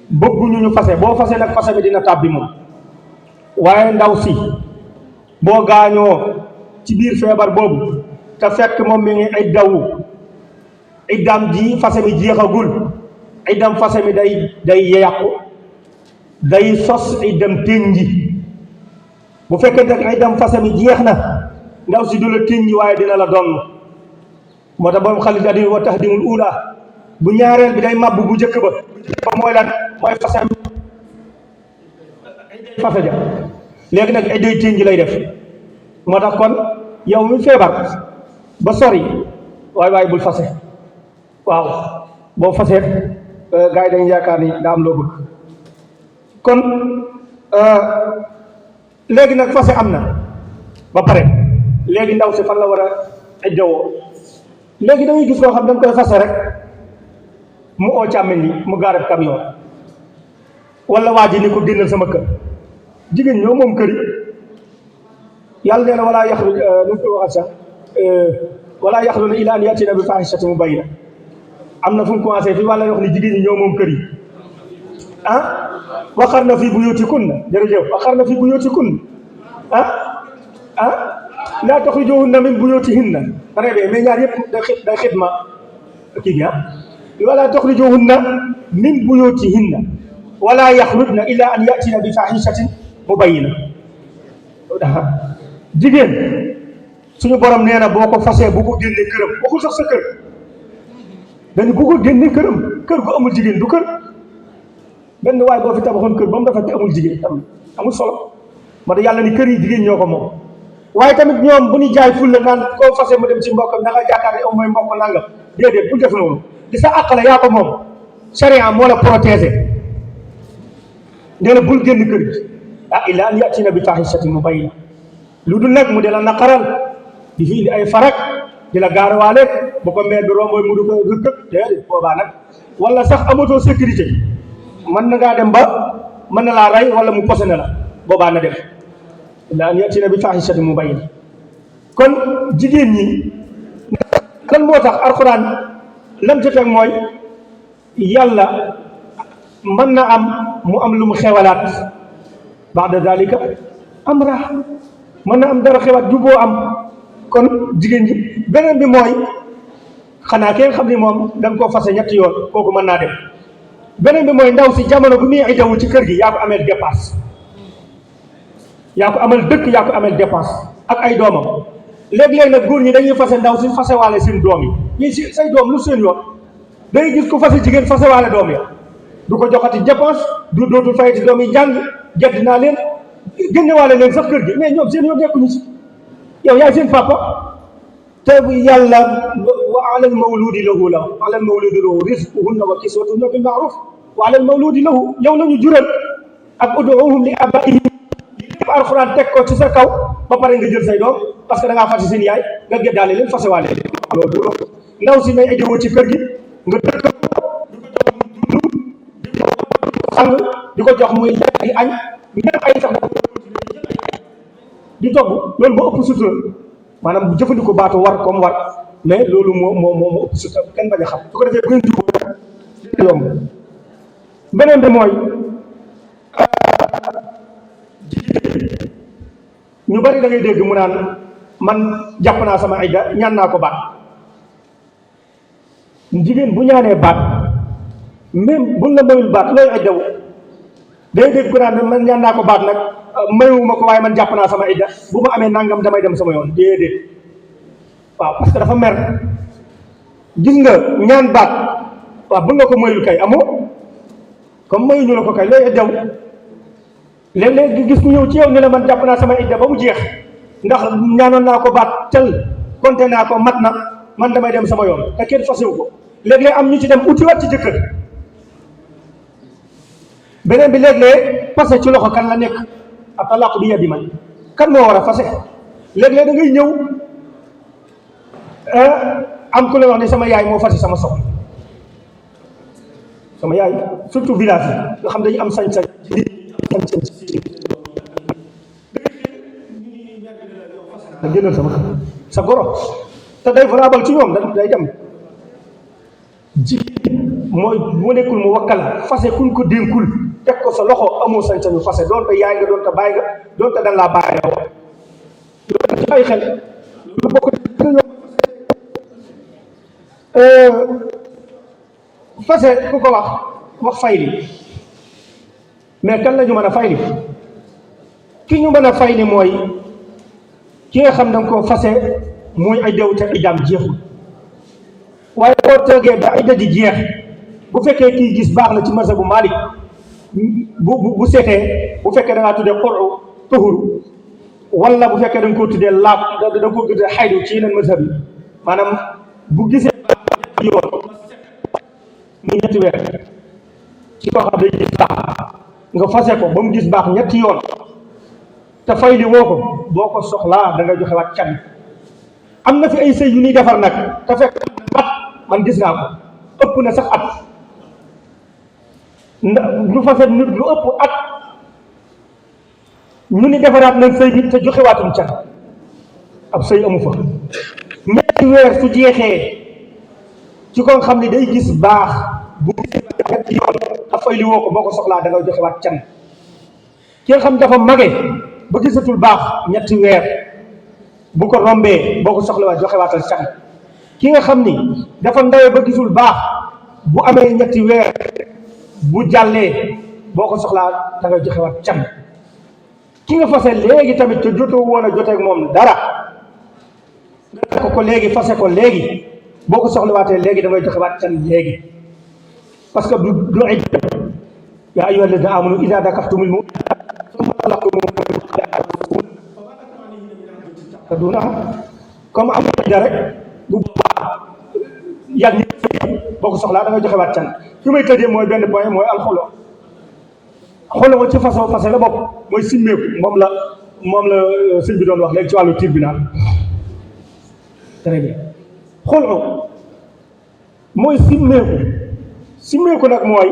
[SPEAKER 5] bëgguñu ñu fase boo fase nag fase bi dina tàbbi moom waaye ndaw si boo gaañoo ci biir feebar boobu te fekk moom mi ngi ay dawu iddaam ji fase mi jeexagul iddam fase mi day yàqu day sos iddam tënji bu fekkee nag iddam fase mi jeex na ndaw si du la tënji waaye dina la donn moo tax borom xalit adi wa tahdimul ula bu ñaareel bi day màbb bu njëkk ba mooy lan mooy fase mi fase ja léegi nag idday tënji lay def moo tax kon yow mi feebar ba sori waaye bul fase waaw boo fasee gars yi dañuy yaakaar ni daa am loo bëgg kon léegi nag fase am na ba pare léegi ndaw si fan la war a iddawoo léegi dañuy gis koo xam dañ koy fase rek mu oo càmmiñ li mu gaarab camion wala waa ji ni ko génnal sama kër jigéen ñoo moom kër yi yàlla nee na walaa yaxruj nu mu ko waxal sax walaa yaxruj illa an yatina bi faahishatin mubayyina am na fu mu commencé fii wala wax ni jigéen ñi ñoo moom kër yi ah waqarna fi buyutikunna jërëjëf waqarna fi buyutikunna laa taxrijuhunna min buyutihinna très bien mais ñaar yëpp day xidma kii bi wala taxrijuhunna min buyutihinna wala yaxrujna illa an yatina bi fahishatin mubayyina jigéen suñu borom nee na boo ko fasee bu ko génnee këram waxul sax sa kër dañu bu ko génnee këram kër gu amul jigéen du kër benn waaye boo fi tabaxoon kër ba mu rafet te amul jigéen tam amul solo moo tax yàlla ni kër yi jigéen ñoo ko moom waaye tamit ñoom bu ñu jaay fulla naan koo fase mu dem ci mbokkam da nga jàkkaar ne am mooy mbokk nangam déedéet bu def noonu di sa àq la yaa ko moom charia moo la protégé nee na bul génn kër gi illa an yatina bi fahishatin mubayyina lu dul nag mu de la naqaral di fi indi ay farak di la gaarawaale bu ko meer bi romboy mu du ko rëkkëg déedéet boobaa nag wala sax amatoo sécurité mën na ngaa dem ba mën na laa rey wala mu posé na la boobaa na def illa an yatina bi fahishatin mubayyina kon jigéen ñi lan moo tax alxuraan lam ca teg mooy yàlla mën na am mu am lu mu xewalaat ba'da dalika amra mën na am dara xewaat juboo am kon jigéen ñi beneen bi mooy xanaa kenn xam ni moom da nga koo fase ñetti yoon kooku mën naa dem beneen bi mooy ndaw si jamono bu muy iddawu ci kër gi yaa ko ameel dépense yaa ko amal dëkk yaa ko ameel dépense ak ay doomam léeg-léeg nag góor ñi dañuy fase ndaw si fasewaale seen doom yi ñii si say doom lu seen yoon day gis ku fase jigéen fasewaale doom ya du ko joxati dépense du dootul fayati doom yi jàng gedd naa leen génnewaale leen sax kër gi mais ñoom seen yoon nekkuñu si yow yaay seen papa te yàlla wa alal mawludi lahu rizquhunna wa kiswatuhunna bil ma'ruf wa alal mawludi lahu yow la ñu jural ak ud'uhum li abaihim lépp alxuraan teg ko ci sa kaw ba pare nga jël say doom parce que da ngaa fase seen yaay nga geddaale leen fasewaale leen loolu ndaw si nay ajowoo ci kër gi nga dëkk sang di ko jox muy di añ même ay sax di togg loolu moo ëpp sutura maanaam bu jëfandikoo baatu war comme war mais loolu moo ëpp sutura kenn bañ a xam su ko defee gën a yomb beneen bi mooy ñu bari da ngay dégg mu naan man jàpp naa sama idda ñaan naa ko baat jigéen bu ñaanee baat même buñ la mayul baat looy iddawu day dégg ku naan man ñaan naa ko baat nag mayuma ko waaye man jàpp naa sama idda bu ma amee nangam damay dem sama yoon déedéet waaw parce que dafa mer gis nga ñaan baat waaw bu nga ko mayul kay amoo comme mayuñu la ko kay looy iddawu léeg-léeg gis ku ñëw ci yow ne la man jàpp naa sama idda ba mu jeex ndax ñaanoon naa ko baat tel konte naa ko mat na man damay dem sama yoon te kenn fasewu ko léeg-léeg am ñu ci dem utiwaat ci jëkkër beneen bi léeg-léeg fase ci loxo kan la nekk at-talaaqu bi yadi man kan moo war a fase léeg-léeg da ngay ñëw am ku la wax ne sama yaay moo fase sama soxna sama yaay surtout village yi nga xam dañu am sañ-sañ da génnal sama sa goro te day valable ci ñoom day dem jigéen mooy mu nekkul mu wakkal fase kuñ ko dénkul teg ko sa loxo amoo sañ-sañu fase doon te yaay nga doon te bàyyi nga doon te dan laa bàyyi loolu ci ay xel lu bokk fase ku ko wax fayli mais kan la ñu mën a fayli ki ñu mën a fayli mooy ki nga xam da nga koo fase muy ay dew te iddaam jeexul waaye boo toogee ba idda di jeex bu fekkee kii gis baax na ci mazhabu Maalik bu seetee bu fekkee da ngaa tuddee xuru tuhur wala bu fekkee da nga koo tuddee laab da nga koo tuddee xaydu ci yeneen mazhab yi maanaam bu gisee yoon mu ñetti weer ci koo xam day gis baax nga fase ko ba mu gis baax ñetti yoon te fay li woo ko boo ko soxlaa da nga joxe waat can am na fi ay sëy yu ñuy defar nag te fekk at man gis naa ko ëpp na sax at lu fase nit lu ëpp at ñu ni defaraat nañ sëy bi te joxe waatum can ab sëy amu fa ñetti weer su jeexee ci ko xam ni day gis baax bu ñetti yoon dafay li woo ko boo ko soxlaa da ngay joxewaat can. ki nga xam dafa mage ba gisatul baax ñetti weer bu ko rombee boo ko soxlawaat joxewaatal can. ki nga xam ni dafa ndawee ba gisul baax bu amee ñetti weer bu jàllee boo ko soxlaa da ngay joxewaat can. ki nga fase léegi tamit te jotoo woon a joteeg moom dara nga ko léegi fase ko léegi boo ko soxlawaatee léegi da ngay joxewaat can léegi parce que du idda. yaa ayyuha alladina amanu ida nakahtumul mu'minat thumma talaqtumuhunna comme am na rek bu baax yàgg ñi boo ko soxlaa da ngay joxewaat can. fi may tëjee mooy benn point mooy alxolo. xolo ci façon fase la bopp mooy simmeeku moom la sëñ bi doon wax léegi ci wàllu tribunal. très bien xolo mooy simmeeku nag mooy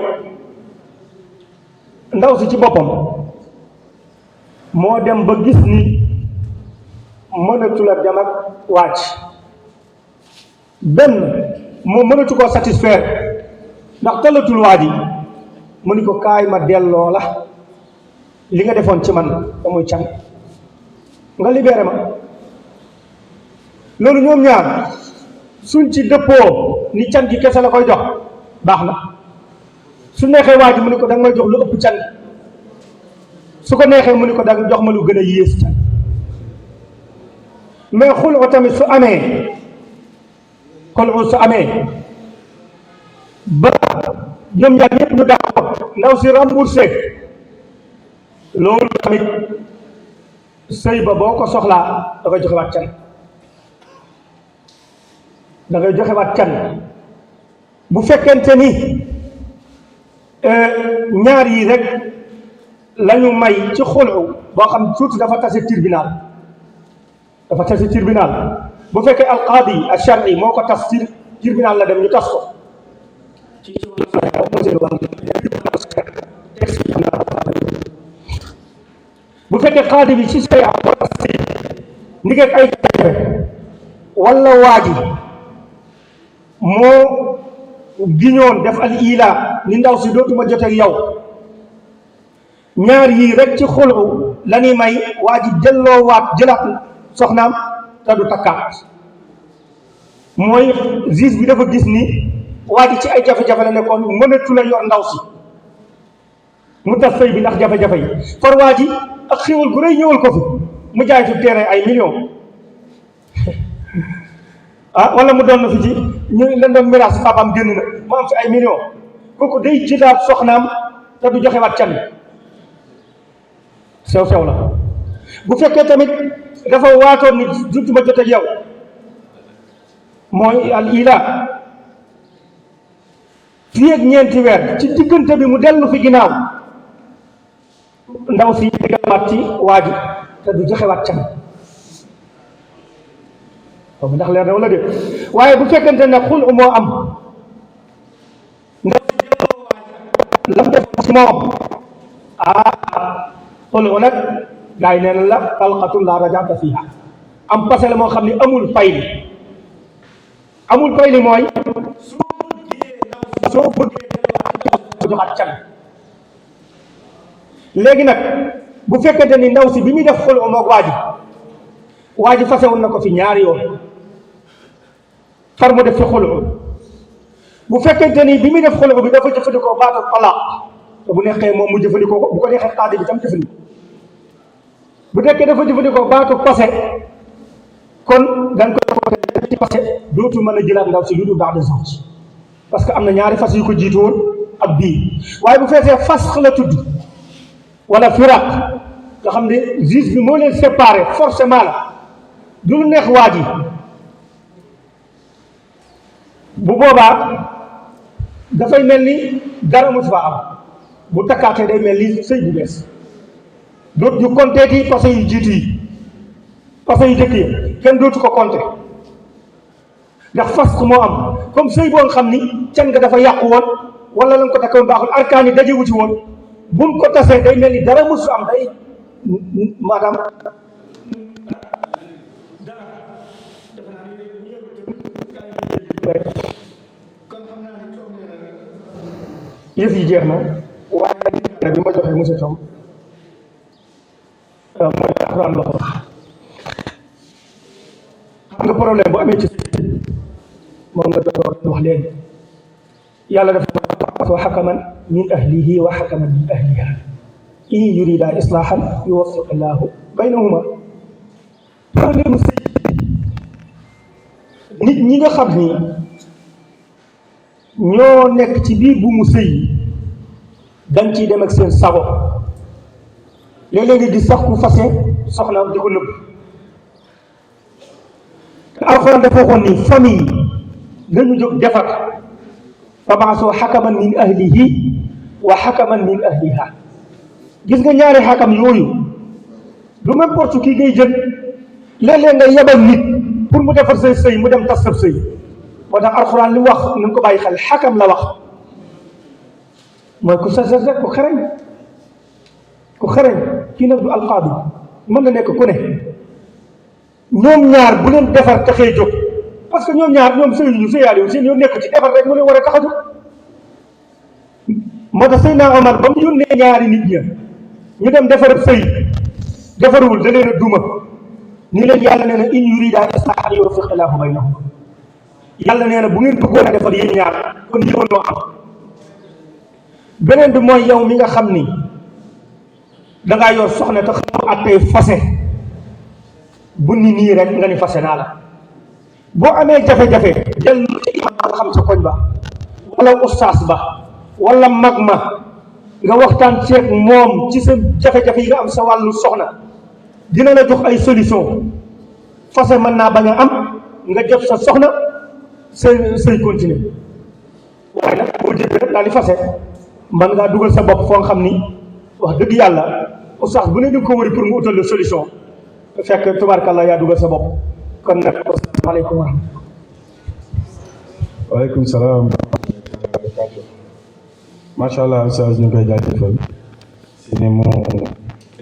[SPEAKER 5] ndaw si ci boppam moo dem ba gis ni mënatu la dem ak wàcc benn moo mënatu koo satisfaire ndax talatul waa ji mu ni ko kaay ma delloo la li nga defoon ci man da muy can nga libéré ma. loolu ñoom ñaar suñ ci dëppoo ni can gi kese la koy jox baax na. su neexee waa ji mu ni ko da nga may jox lu ëpp can su ko neexee mu ni ko da nga jox ma lu gën a yées can. mais xulu tamit su amee ba ñoom ñaar ñëpp ñu d'accord ndaw si remboursé loolu tamit sëy ba boo ko soxlaa da ngay joxewaat can. da ngay joxewaat can bu fekkente ni ñaar yi rek lañu may ci xulu boo xam surtout dafa tase tribunal bu fekkee alqaadi alshar'i moo ko tas ci tribunal la dem ñu tas ko bu fekkee qaadi bi ci sharia moo tas ni ngeen ay wala waaji moo giñoon def al ila ni ndaw si dootuma jot ak yow ñaar yii rek ci xulu la ñuy may waa ji delloowaat jëlaat soxnaam te du takkaat. mooy juge bi dafa gis ni waa ji ci ay jafe-jafe la nekkoon mënatu la yor ndaw si mu tas sëy bi ndax jafe-jafe yi far waa ji ak xéwal gu rëy ñëwal ko fi mu jaay fi terrain ay millions wala mu doon na fi ci ñu leen doon miraas papaam génn na mu am fi ay millions kooku day jëlaat soxnaam te du joxewaat can. sew la bu fekkee tamit dafa waatoon ni jotuma jot ak yow mooy al ila fii ak ñeenti weer ci diggante bi mu dellu fi ginnaaw ndaw si déggawaat ci waaju te du joxewaat can. boobu ndax leer na wala déet waaye bu fekkente ne xul moo am ndaw lam def ci moom xul nag gaa yi nee na la talqatun la rajaata fiha am passé la moo xam ni amul pay li mooy soo bëggee joxaat can. léegi nag bu fekkente ni ndaw si bi muy def xul moog waa ji fasewul na ko fi ñaari yoon far mu def fi xulu bu fekkente ni bi muy def xulu bi dafa jëfandikoo baatu talaq te bu neexee moom mu jëfandikoo ko bu ko neexee xaadi bi tam jëfandikoo bu nekkee dafa jëfandikoo baatu passé kon dañ ko ci passé dootu mën a jëlaat ndaw si lu dul baax de change parce que am na ñaari fas yu ko jiitu woon ak bii waaye bu fekkee fas la tudd wala firaq nga xam ne juge bi moo leen séparé forcément la du lu neex waa ji bu boobaa dafay mel ni dara mos fa am bu takkaatee day mel ni sëy bu bees dootu ñu compter parce que yu jiitu yi parce que yu jëkk yi kenn dootu ko compter ndax fas moo am comme sëy boo xam ni can nga dafa yàqu woon wala la nga ko takkoon baaxul arkaan yi dajewu ci woon bu mu ko tasee day mel ni dara mosu am day maanaam yëf yi jeex na waaye bi ma joxee monsieur Tom mooy alxuraan la ko wax. xam nga problème bu amee ci moom nga doon wax léegi yàlla dafa wa xakaman min ahlihi wa xakaman min ahliha in yurida islaahan yuwaffiq illaahu baynahuma. problème sëy nit ñi nga xam ni ñoo nekk ci biir bu mu sëy dañ ciy dem ak seen sago léeg-léeg nga gis sax ku fase soxnaam di ko nëbb. te alxuraan dafa waxoon ni famille nañu jóg defar fab'asuu hakaman min ahlihi wa hakaman min ahliha. gis nga ñaari xakam yooyu du n'importe qui ngay jël léeg-léeg nga yebal nit pour mu defar say sëy mu dem tas sab sëy. moo tax alxuraan li mu wax nañ ko bàyyi xel xakam la wax mooy ku sa rek ku xereñ kii nag du alqaadi mën na nekk ku ne ñoom ñaar bu leen defar taxee jóg parce que ñoom ñaar ñoom sëyuñu sëyaale wu seen yoon nekku ci defar rek mu leen war a tax a jóg. moo tax Seydina Omar ba mu yónnee ñaari nit ña ñu dem defarab sëy defaruwul da leen a duma nii leen yàlla nee na in yurida islaahan yuwaffiq illaahu baynahum. yàlla nee na bu ngeen bëggoon a defar yéen ñaar kon ñëwoon noo am. beneen bi mooy yow mi nga xam ni dangaa yor soxna te xamoo attey fase bu ni nii rek nga ni fase naa la. boo amee jafe-jafe dellu ci imam nga xam sa koñ ba wala ustaas ba wala mag ma nga waxtaan ceeg moom ci sa jafe-jafe yi nga am sa wàllu soxna dina la jox ay solution. fase mën naa bañ a am nga jot sa soxna say continuer waaye nag boo jëlee rek daal di fase man ngaa dugal sa bopp foo xam ni wax dëgg yàlla ustaas bu ne di ko wëri pour mu utal la solution fekk tubaarkàlla yaa dugal sa bopp. kon nag asalaamaaleykum wa rahmatulah.
[SPEAKER 3] waaleykum salaam. macha allah ustaas ñu koy jaajëfal si ni mu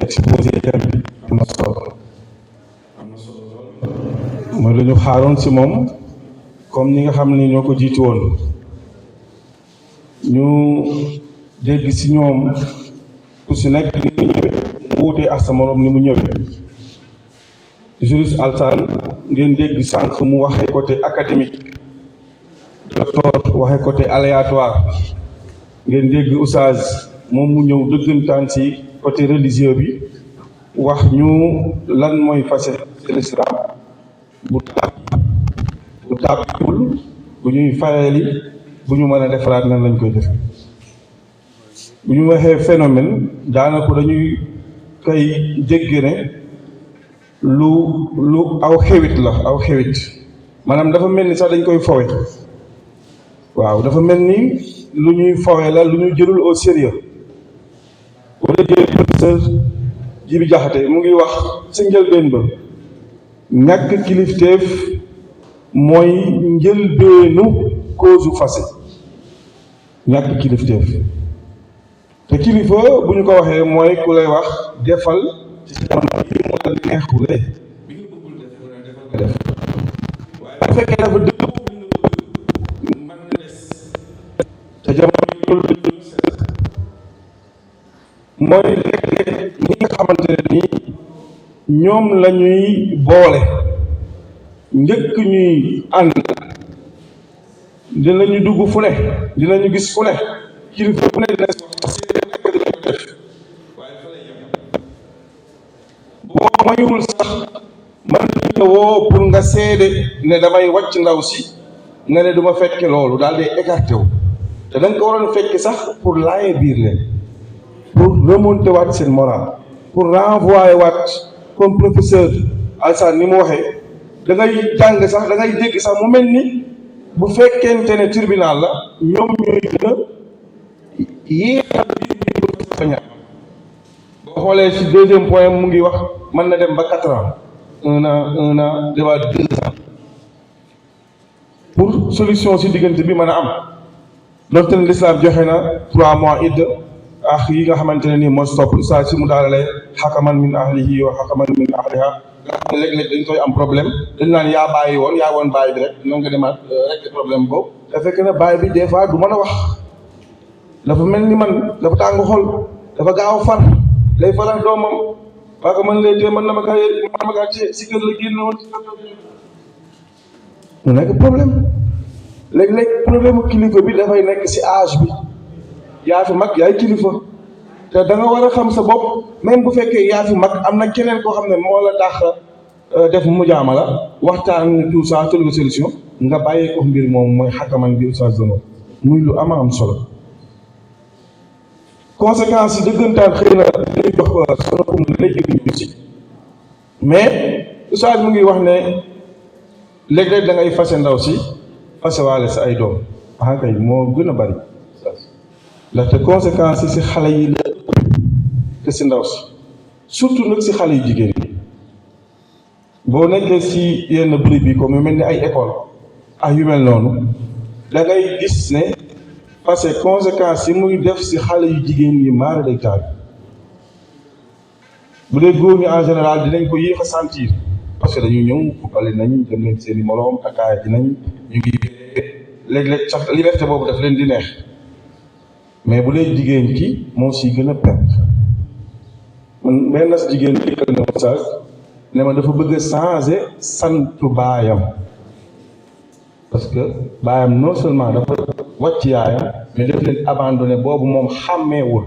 [SPEAKER 3] exposé thème bi am na solo mooy lu ñu xaaroon si moom comme ñi nga xam ni ñoo ko jiitu woon ñu dégg si ñoom ku si nekk ni mu ñëwee mu wuutee ak sa morom ni mu ñëwee juriste Alsaan ngeen dégg sànq mu waxee côté académique docteur waxee côté aléatoire ngeen dégg oustaz moom mu ñëw dëggantaan si côté religieux bi wax ñu lan mooy fase ci l'islam bu tàbbiwul bu ñuy fayali bu ñu mën a defaraat nan lañ koy def bu ñu waxee phénomène daanaka dañuy koy dégg ne lu aw xewit la aw xewit maanaam dafa mel ni sax dañ koy fowe waaw dafa mel ni lu ñuy fowe la lu ñu jëlul au sérieux wala jëlee professeur Jibi Jaxate mu ngi wax ci njëlbeen ba ñàkk kilifteef mooy njëlbeenu cause fase ñàkk kilifteef te kilifa bu ñu ko waxee mooy ku lay wax defal ci jamono yi mu la neexule bi nga bëggul def waaye bu fekkee dafa dëgg mën na des te jamono yi loolu la ñu seet mooy léeg-léeg ñi nga xamante ne nii ñoom la ñuy boole njëkk ñuy ànd dinañu dugg fu ne dinañu gis fu ne kilifa fu ne dina def waaye fa lay yem boo mayul sax man la woo pour nga seede ne damay wàcc ndaw si nga ne duma fekke loolu daal di écarté wu te da nga ko waroon fekk sax pour laaye biir leen pour remonter waat seen moral pour renvoyer waat comme professeur Alsaan ni mu waxee da ngay jàng sax da ngay dégg sax mu mel ni bu fekkente ne tribunal la ñoom ñooy gën a yéexal bi ñaar boo xoolee ci deuxième point mu ngi wax mën na dem ba 4 ans 1 an débat 2 ans pour solution ci diggante bi mën a am donte ne l'islam joxe na 3 mois idda ak yi nga xamante ne nii moo stop saa si mu daalalee xakaman min ahlihi wa xakaman min ahliha nga xam ne léeg-léeg dañ koy am problème dañ naan yaa bàyyi woon yaa woon bàyyi bi rek noonu nga demaat rek problème boobu te fekk na bàyyi bi des fois du mën a wax dafa mel ni man dafa tàng xol dafa gaaw a far lay faral doomam parce que man lay tee mën na ma kaa si kër la génn woon mu nekk problème léeg-léeg problème kilifa bi dafay nekk si âge bi yaa fi mag yaay kilifa te da nga war a xam sa bopp même bu fekkee yaa fi mag am na keneen koo xam ne moo la tax def mu jaamala waxtaan tout ça trouver solution nga bàyyee ko mbir moom mooy xakaman bi oustaz dono muy lu am solo conséquences yi dëggantaan xëy na dañuy jox solo ko mu léegi ñu si mais oustaz mu ngi wax ne léeg-léeg da ngay fase ndaw si fasewaale sa ay doom kay moo gën a bari ndaxte conséquences yi si xale yi la que si ndaw si surtout nag si xale yu jigéen yi boo nekkee si yenn bërëb yi comme yu mel ni ay école ak yu mel noonu da ngay gis ne parce que conséquences yi muy def si xale yu jigéen yi maara day taal bu dee góor ñi en général dinañ ko yéex a sentir parce que dañuy ñëw fubali nañ dem leen seen i moroom takkaay dinañ ñu ngi léeg-léeg sax liberté boobu daf leen di neex mais bu dee jigéen ki moo si gën a perte man mel na si jigéen ki kal na message ne ma dafa bëgg a changer santu baayam parce que baayam non seulement dafa wàcc yaayam mais daf leen abandonné boobu moom xàmmeewul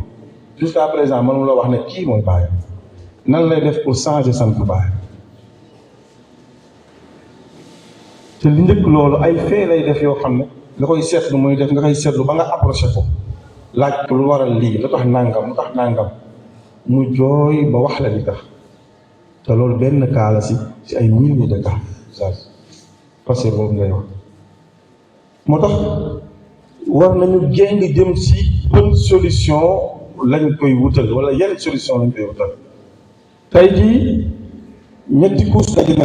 [SPEAKER 3] jusqu'à présent mënu la wax ne kii mooy baayam nan lay def pour changer santu baayam te li njëkk loolu ay fee lay def yoo xam ne nga koy seetlu muy def nga koy seetlu ba nga approché ko laaj ko lu waral lii lu tax nangam mu jooy ba wax la li tax te loolu benn cas la si ay milliers de cas parce que boobu ngay wax moo tax war nañu jéng jëm si bonne solution lañ koy wutal wala yenn solution lañ koy wutal tey jii ñetti couche daje na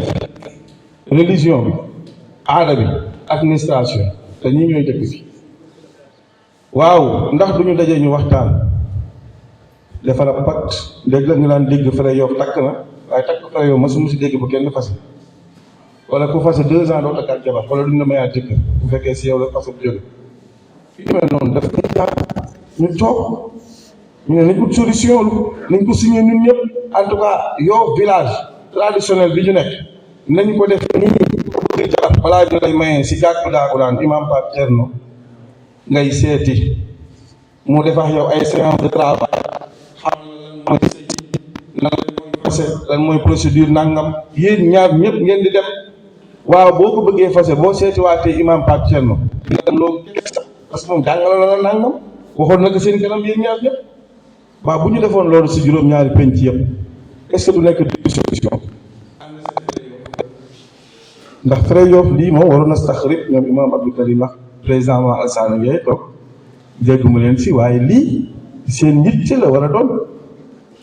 [SPEAKER 3] religion bi aada bi administration te ñii ñooy dëkk bi waaw ndax duñu dajee ñu waxtaan defara pacte léegi la ñu daan dégg Frère Yoff takk na waaye takk Frère Yoff masu si dégg bu kenn fase wala ku fase 2 ans doo takkaat jabar wala duñ la mayaat jëkkër bu fekkee si yow la fase bu jóge fi ñu mel noonu daf koy jaar ñu toog ñu ne nañ ko solution nañ ko signé ñun ñëpp en tout cas Yoff village traditionnel bi ñu nekk nañ ko def nii jabar balaa ñu lay mayee si gàkku daaku daan imam Pape Thierno ngay seeti mu def ak yow ay séance de travail xam lan mooy procédure nangam yéen ñaar ñëpp ngeen di dem waaw boo ko bëggee fase boo seeti waatee imam Pape Thierno loolu parce que moom jàngale la nangam waxoon na ko seen kanam yéen ñaar ñëpp waaw bu ñu defoon loolu si juróom-ñaari penc yëpp est-ce que du nekk du solution ndax Frère Yoff lii moom waroon na sax rek ñoom imam Abdou Karim président ma Alassane Ndiaye toog dégguma leen si waaye lii seen nit ci la war a doon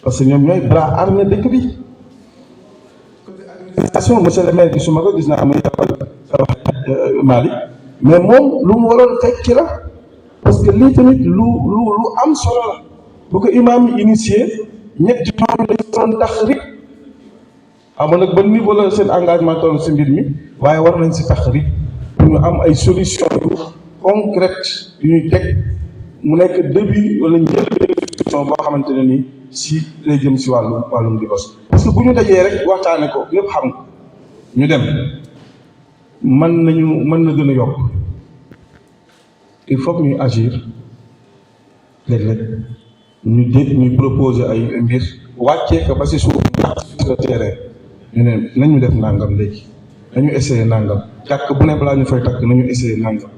[SPEAKER 3] parce que ñoom ñooy bras armé dëkk bi administration monsieur le maire bi su ma ko gis naa muy jàppal Malick mais moom lu mu waroon fekk la parce que lii tamit lu am solo la bu ko imam yi initié ñetti ñoom dañ doon tax rek amoon nag ban niveau la seen engagement toll si mbir mi waaye war nañ si tax rek pour ñu am ay solution yu concrète yu ñuy teg mu nekk début wala njëlbéen solution boo xamante ne nii si lay jëm si wàllum divorce parce que bu ñu dajee rek waxtaane ko yëpp xam ko ñu dem mën na gën a yokk il faut que ñuy agir léeg-léeg ñuy proposer ay mbir wàccee ko ba si suuf sur le terrain ñu ne nañu def nangam léegi nañu essayer nangam jàkk bu ne balaa ñu fay takk nañu essayer nangam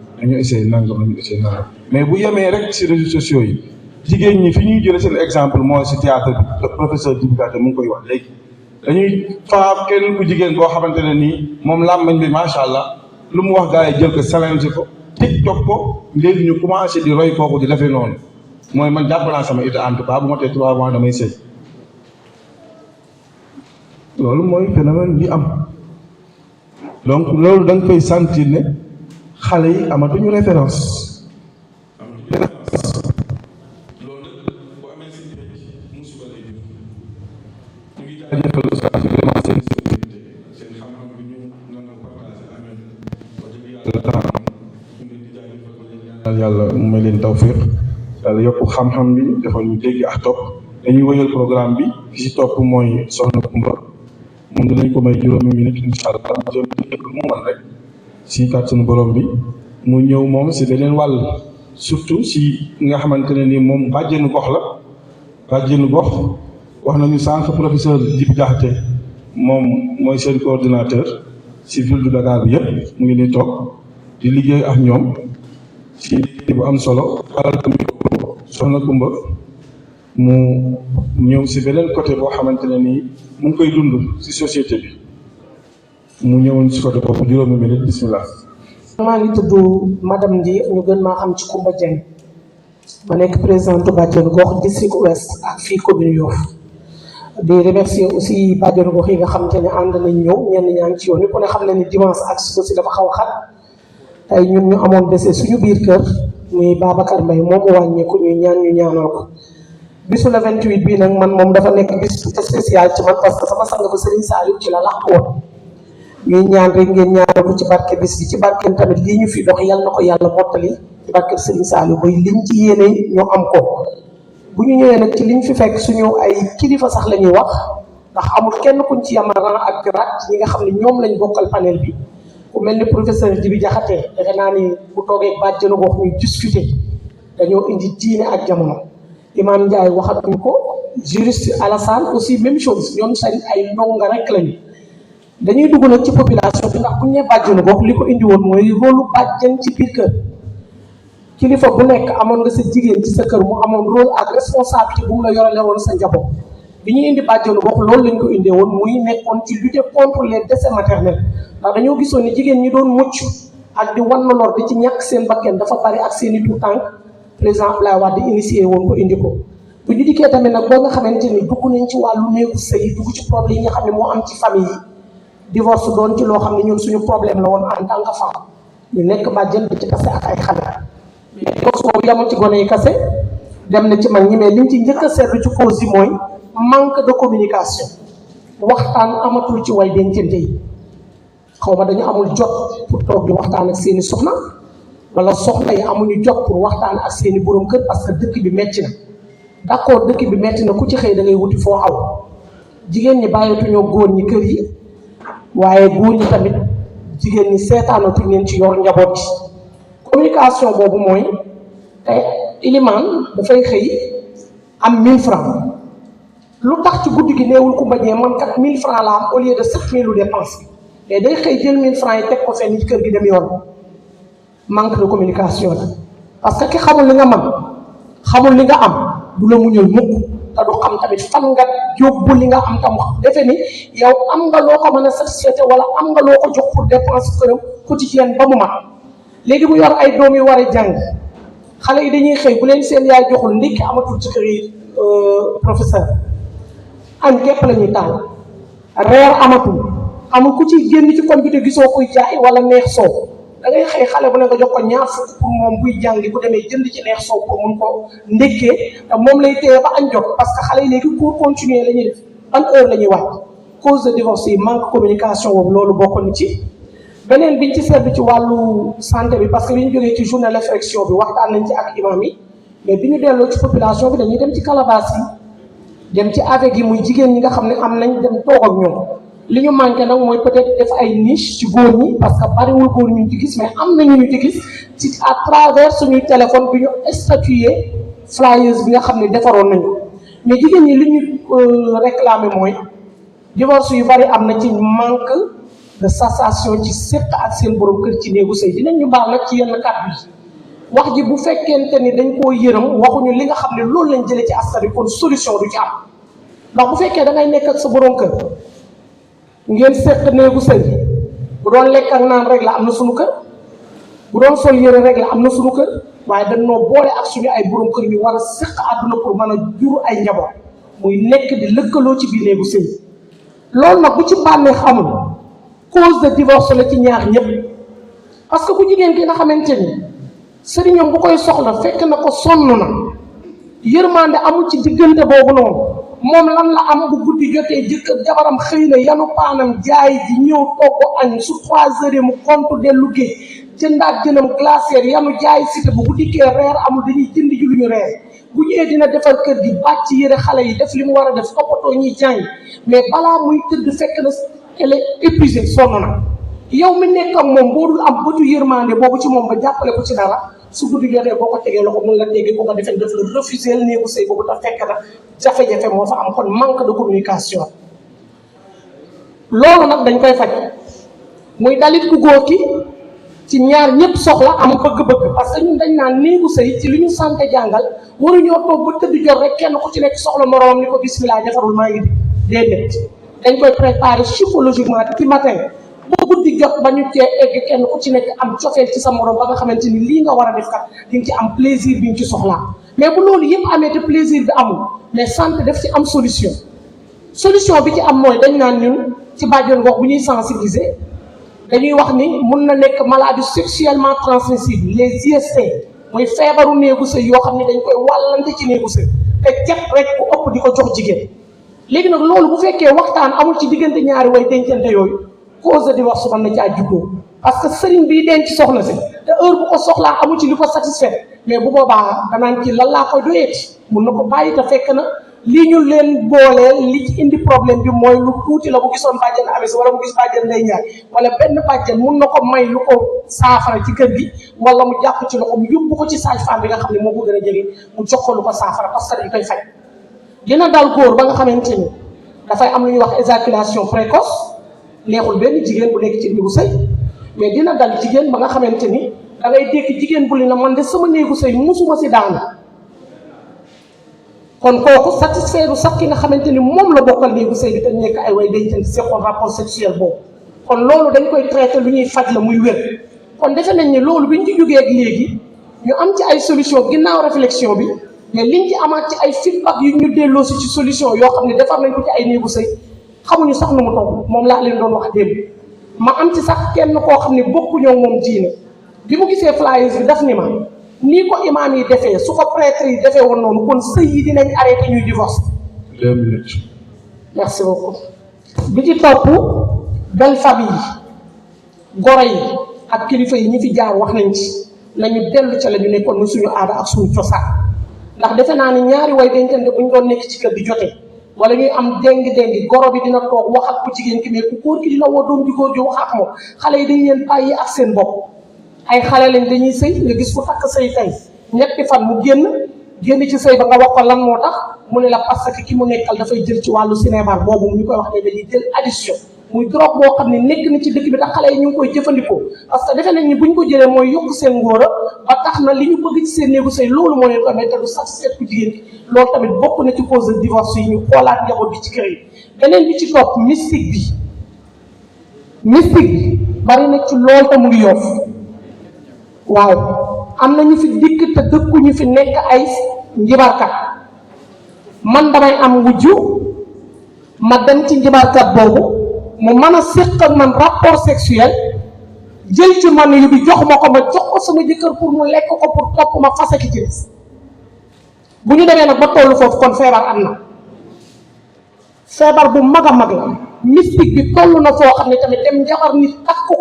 [SPEAKER 3] mais bu yemee rek si réseaux sociaux yi jigéen ñi fi ñuy jëlee seen exemple mooy si théâtre bi professeur Djibi Kate mu ngi koy wax léegi dañuy faab kenn ku jigéen boo xamante ne nii moom làmmañ bi macha allah lu mu wax gars yi jël ko challenge ko TikTok ko léegi ñu commencé di roy kooku di defee noonu mooy man jàpp naa sama idée en tout cas bu ma tee 3 mois damay sëy loolu mooy phénomène bi am donc loolu da nga koy sentir ne xale yi amatuñu référence yàlla mu may leen tawfiq yàlla yokk xam-xam bi defal ñu dégg ak topp dañuy wëyal programme bi fi si topp mooy soxna Kumba moom dinañ ko may juróomi minute incha allah mu man rek si kàttanu borom bi mu ñëw moom si beneen wàll surtout si nga xamante ne ni moom bàjjenu gox la bàjjenu gox wax nañu sànq professeur Djibi Diakhaté moom mooy seen coordinateur si ville de Dakar bi yëpp mu ngi ni toog di liggéey ak ñoom si liggéey bu am solo alal tamit soxna Kumba mu ñëw si beneen côté boo xamante ne nii mu ngi koy dund si société bi mu ñëwoon si côté boobu juróomi minute bismillah.
[SPEAKER 6] maa ngi tudd madame Ndi ñu gën maa xam ci Kumba Dieng ma nekk présidente bàjjenu gox district ouest ak fii commune Yoff di remercier aussi bàjjenu gox yi nga xamante ne ànd nañ ñëw ñenn ñaa ngi ci yoon yi ku ne xam ne ni dimanche ak suba si dafa xaw a xat tey ñun ñu amoon dese suñu biir kër muy Babacar Mbaye moom mu wàññeeku ñuy ñaan ñu ñaanal ko bisu le 28 bii nag man moom dafa nekk bis spécial ci man parce que sama sang ba Serigne Saliou ci la làq woon ñuy ñaan rek ngeen ñaanal ko ci barke bis bi ci barkeem tamit lii ñu fi dox yal na ko yàlla mottali ci barke Serigne Saliou bay liñ ci yéene ñu am ko bu ñu ñëwee nag ci liñ fi fekk suñu ay kilifa sax la ñuy wax ndax amul kenn kuñ ci yamaran ak rat ñi nga xam ne ñoom lañ bokkal panel bi ku mel ni professeur Djibi Diakhaté defe naa ni bu toogee bàjjenu gox ñuy discuter dañoo indi diine ak jamono Imam Ndiaye waxatuñ ko juriste Alassane aussi même chose ñoom seen ay ndonga rek lañu dañuy dugg nag ci population bi ndax bu ñu nee bàjjenu gox li ko indi woon mooy rôle bàjjen ci biir kër kilifa bu nekk amoon nga sa jigéen ci sa kër mu amoon rôle ak responsabilité bu mu la yorale woon sa njaboot bi ñuy indi bàjjenu gox loolu lañ ko indee woon muy nekkoon ci lutter contre les décès maternels ndax dañoo gisoon ni jigéen ñi doon mucc ak di wan lor di ci ñàkk seen bakken dafa bari ak seen i tout tànk président Abdoulaye Wade initié woon ko indi ko bu ñu dikkee tamit nag boo nga xamante ni dugg nañ ci wàllu néegu sëy dugg ci problème yi nga xam ne moo am ci famille yi divorce doon ci loo xam ne ñun suñu problème la woon en tant que femme ñu nekk bàjjen di ci kase ak ay xale mais divorce boobu yamul ci gone yi kase dem na ci mag ñi mais liñ ci njëkk a seetlu ci cause yi mooy manque de communication waxtaan amatul ci way dencante yi xaw ma dañu amul jot pour toog di waxtaan ak seeni soxna wala soxna yi amuñu jot pour waxtaan ak seeni borom kër parce que dëkk bi metti na d'accord dëkk bi metti na ku ci xëy da ngay wuti foo aw jigéen ñi bàyyatuñoo góor ñi kër yi waaye góor ñi tamit jigéen ñi seetaanatuñ leen ci yor njaboot yi communication boobu mooy tey ilimaan dafay xëy am 1000 francs lu tax ci guddi gi neewul ku mbañee man kat 1000 francs la am au lieu de 7000 lu dépense mais day xëy jël 1000 francs yi teg ko fenn ci kër gi dem yoon manque de communication la parce que ki xamul li nga man xamul li nga am du la muñal mukk te du xam tamit fan nga yóbbu li nga am tam defe ni yow am nga loo ko mën a satisfaire wala am nga loo ko jox pour dépense këram quotidienne ba mu mat léegi mu yor ay doom yu war a jàng xale yi dañuy xëy bu leen seen yaay joxul ndékki amatul ci kër yi professeur añ képp la ñuy taal reer amatul amul ku ciy génn ci koñ bi te gisoo kuy jaay wala neex soow da ngay xëy xale bu ne nga jox ko ñaar fukk pour moom buy jàngi bu demee jënd ci neex soow pour mun ko ndékkee te moom lay téye ba añ jot parce que xale yi léegi cours continuer la ñuy def ban heure la ñuy wàcc cause de divorce yi manque communication boobu loolu bokk na ci beneen biñ ci seetlu ci wàllu santé bi parce que bi ñu jógee ci journée réflexion bi waxtaan nañ ci ak imam yi mais bi ñu delloo ci population bi dañuy dem ci calebasse yi dem ci avec yi muy jigéen ñi nga xam ne am nañ dem toog ak ñoom li ñu manqué nag mooy peut-être def ay niche ci góor ñi parce que bariwul góor ñu ci gis mais am nañu ñu ci gis ci à travers suñuy téléphone bi ñu statuer flyers bi nga xam ne defaroon nañu mais jigéen ñi li ñu réclamer mooy divorce yu bari am na ci manque de cessation ci séq ak seen borom kër ci néegu sëy dinañ ñu baal nag ci yenn kàddu yi wax ji bu fekkente ni dañ koo yërëm waxuñu li nga xam ne loolu lañ jëlee ci askan wi kon solution du ci am ndax bu fekkee da ngay nekk ak sa borom kër ngeen seq néegu sëy bu doon lekk ak naan rek la am na suñu kër bu doon sol yëre rek la am na suñu kër waaye dañ noo boole ak suñu ay borom kër ñu war a seq àdduna pour mën a jur ay njaboot muy nekk di lëkkaloo ci biir néegu sëy loolu nag bu ci bànnee xamul cause de divorce la ci ñaar ñëpp parce que ku jigéen ki nga xamante ni sëriñam bu koy soxla fekk na ko sonn na yërmande amul ci diggante boobu noonu moom lan la am bu guddi jotee jëkkër jabaram xëy na yanu paanam jaay ji ñëw togg añ su 3 heures mu compte dellu géej jëndaat jënam glacière yanu jaay cité bu dikkee reer amul dañuy jënd ji lu ñu reer bu ñëwee dina defar kër gi bàcc yëre xale yi def li mu war a def toppatoo ñuy jàng mais balaa muy tëdd fekk na elle est épuisée sonn na yow mi nekk ak moom boo dul am bëtu yërmande boobu ci moom ba jàppale ko ci dara su guddi jotee boo ko tegee loxo mun la tegee boo ko defee def la refuser néegu sëy boobu te fekk na jafe-jafe moo fa am kon manque de communication loolu nag dañ koy faj muy dalit ku góor ki ci ñaar ñëpp soxla am bëgg-bëgg parce que ñun dañ naan néegu sëy ci li ñu santé jàngal waruñoo toog ba tëdd jot rek kenn ku ci nekk soxla moroomam ni ko bismillah defarul maa ngi di déedéet dañ koy préparer psychologiquement ci matin ba guddi jot ba ñu cee egg kenn ku ci nekk am cofeel ci sa morom ba nga xamante ni lii nga war a def kat di nga ci am plaisir bi nga ci soxlaa mais bu loolu yëpp amee te plaisir bi amul mais santé def ci am solution bi ci am mooy dañ naan ñun ci bàjjen gox bu ñuy sensibiliser dañuy wax ni mun na nekk maladie sexuellement transmissible les IST mooy feebaru néegu sëy yoo xam ne dañ koy wàllante ci néegu sëy te cet rek bu ëpp di ko jox jigéen léegi nag loolu bu fekkee waxtaan amul ci diggante ñaari way dencante yooyu cause de divorce mën na caa juddoo parce que sëriñ bii denc soxna si te heure bu ko soxlaa amul ci li ko satisfaire mais bu boobaa danaan ci lan laa koy doyeeti mun na ko bàyyi te fekk na lii ñu leen booleel li ci indi problème bi mooy lu tuuti la bu gisoon bàjjen amee si wala mu gis bàjjen lay ñaar wala benn bàjjen mun na ko may lu ko saafara ci kër gi wala mu jàpp ci loxo mu yóbbu ko ci sage-femme bi nga xam ne moo ko gën a jege mu jox ko lu ko saafara parce que dañ koy faj dina dal góor ba nga xamante ni dafay am lu ñuy wax éjaculation précoce neexul benn jigéen bu nekk ci néegu sëy mais dina dal jigéen ba nga xamante ni da ngay dégg jigéen bu li na man de sama néegu sëy musuma si daanu kon kooku satisfaire sax ki nga xamante ni moom la bokkal néegu sëy bi te nekk ay way dencante seqoon rapport sexuel boobu kon loolu dañ koy traité lu ñuy faj la muy wér kon defe nañ ni loolu bi ñu ci jógee ak léegi ñu am ci ay solution ginnaaw réflexion bi mais liñ ci amaat ci ay feedback yu ñu delloo si ci solution yoo xam ne defar nañ ko ci ay néegu sëy xamuñu sax nu mu toll moom laa leen doon wax démb ma am ci sax kenn koo xam ne bokkuñoo moom diine bi mu gisee flyers bi daf ni ma nii ko imaam yi defee su ko prêtre yi defee woon noonu kon sëy yi dinañ arrêté ñuy divorce. 2 minutes. merci beaucoup. bi ci topp belle famille yi goro yi ak kilifa yi ñi fi jaar wax nañ ci nañu dellu ca la ñu nekkoon muy suñu aada ak suñu cosaan ndax defe naa ni ñaari way dencante bu ñu doon nekk ci kër di jotee wala ñuy am déngi goro bi dina toog wax ak ku jigéen ki mais ku góor ki dina woo doom ji góor ji wax ak moom xale yi dañ leen bàyyi ak seen bopp. ay xale lañ dañuy sëy nga gis ku takk sëy tey ñetti fan mu génn ci sëy ba nga wax ko lan moo tax mu ne la parce que ki mu nekkal dafay jël ci wàllu cinéma boobu ñu koy wax ne dañuy jël addiction muy drogue boo xam ne nekk na ci dëkk bi tax xale yi ñu ngi koy jëfandikoo parce que defe nañ ni buñ ko jëlee mooy yokk seen ngóora ba tax na li ñu bëgg ci seen néegu sëy loolu moo leen ko may te du satisfaire ku jigéen ki loolu tamit bokk na ci cause de divorce yi ñu xoolaat njaboot bi ci kër yi beneen bi ci topp mystique bi bari na ci lool te mu ngi Yoff waaw am na ñu fi dikk te dëkku ñu fi nekk ay njibarkat man damay am wujju ma dem ci njibarkat boobu mu mën a séq ak man rapport sexuel jël ci man yu bi jox ma ko ma jox ko sama jëkkër pour mu lekk ko pour topp ma fase ki ci des bu ñu demee nag ba tollu foofu kon feebar am na feebar bu mag a mag la mystique bi toll na foo xam ne tamit dem njabar nit takk ko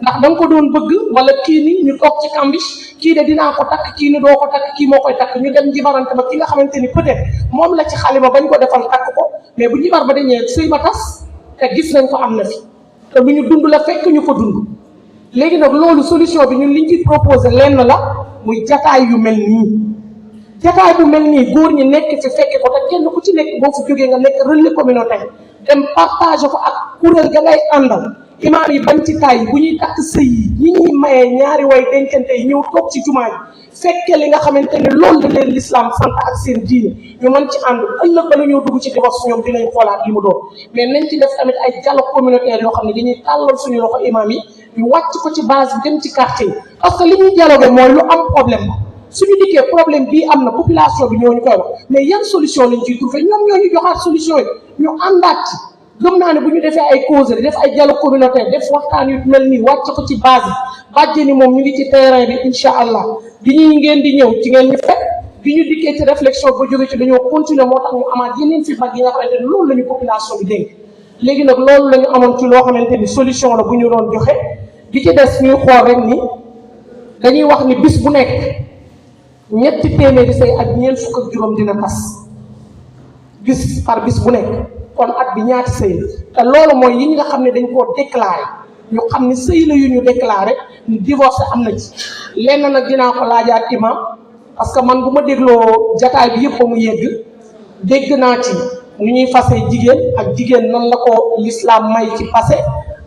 [SPEAKER 6] ndax da nga ko doon bëgg wala kii ni ñu toog ci kambish kii de dinaa ko takk kii ni doo ko takk kii moo koy takk ñu dem jibarante ba ki nga xamante ni peut-être moom la ci xalima bañ ko defal takk ko mais bu jibar ba dañee sëy ba tas te gis nañ ko am na fi te lu ñu dund la fekk ñu ko dund léegi nag loolu solution bi ñun liñ ci proposé lenn la muy jataay yu mel nii jataay bu mel nii góor ñi nekk fi fekke ko te kenn ku ci nekk boo fu jógee nga nekk relais communautaire dem partage ko ak kuréel ga ngay àndal imaam yi bañ ci taay bu ñuy takk sëy yi ñi ñuy mayee ñaari way dencante yi ñëw toog ci jumaa ji fekke li nga xamante ne loolu da leen l'islam sant ak seen diine ñu mën ci ànd ëllëg ba la ñoo dugg ci divorce ñoom dinañ xoolaat li mu doon mais nañ ci def tamit ay dialogue communautaire yoo xam ne dañuy tàllal suñu loxo imaam yi ñu wàcc ko ci base bi dem ci quartier yi parce que li ñuy dialogue mooy lu am problème la suñu dikkee problème bii am na population bi ñoo ñu koy wax mais yan solution lañ ciy trouvé ñoom ñoo ñu joxaat solution yi ñu àndaat ci gëm naa ne bu ñu defee ay causerie def ay dialogue communautaire def waxtaan yu mel nii wàcc ko ci base bi bàjjeni moom ñu ngi ci terrain bi incha allah bi ñuy ngeen di ñëw ci ngeen ñu fekk bi ñu dikkee ci réflexion ba jóge ci dañoo continuer moo tax ñu amaat yeneen feedback yi nga xamante ne loolu la ñu population bi dénk léegi nag loolu la ñu amoon ci loo xamante ni solution la bu ñu doon joxe di ci des ñuy xool rek ni dañuy wax ni bis bu nekk ñetti téeméeri sëy ak ñeent fukk ak juróom dina tas bis par bis bu nekk kon at bi ñaati sëy te loolu mooy yi nga xam ne dañ koo déclaré ñu xam ni sëy la yu ñu déclaré ni divorce am na ci lenn nag dinaa ko laajaat imam parce que man bu ma dégloo jataay bi yëpp ba mu yegg dégg naa ci nu ñuy fase jigéen ak jigéen nan la ko l'islam may ci passé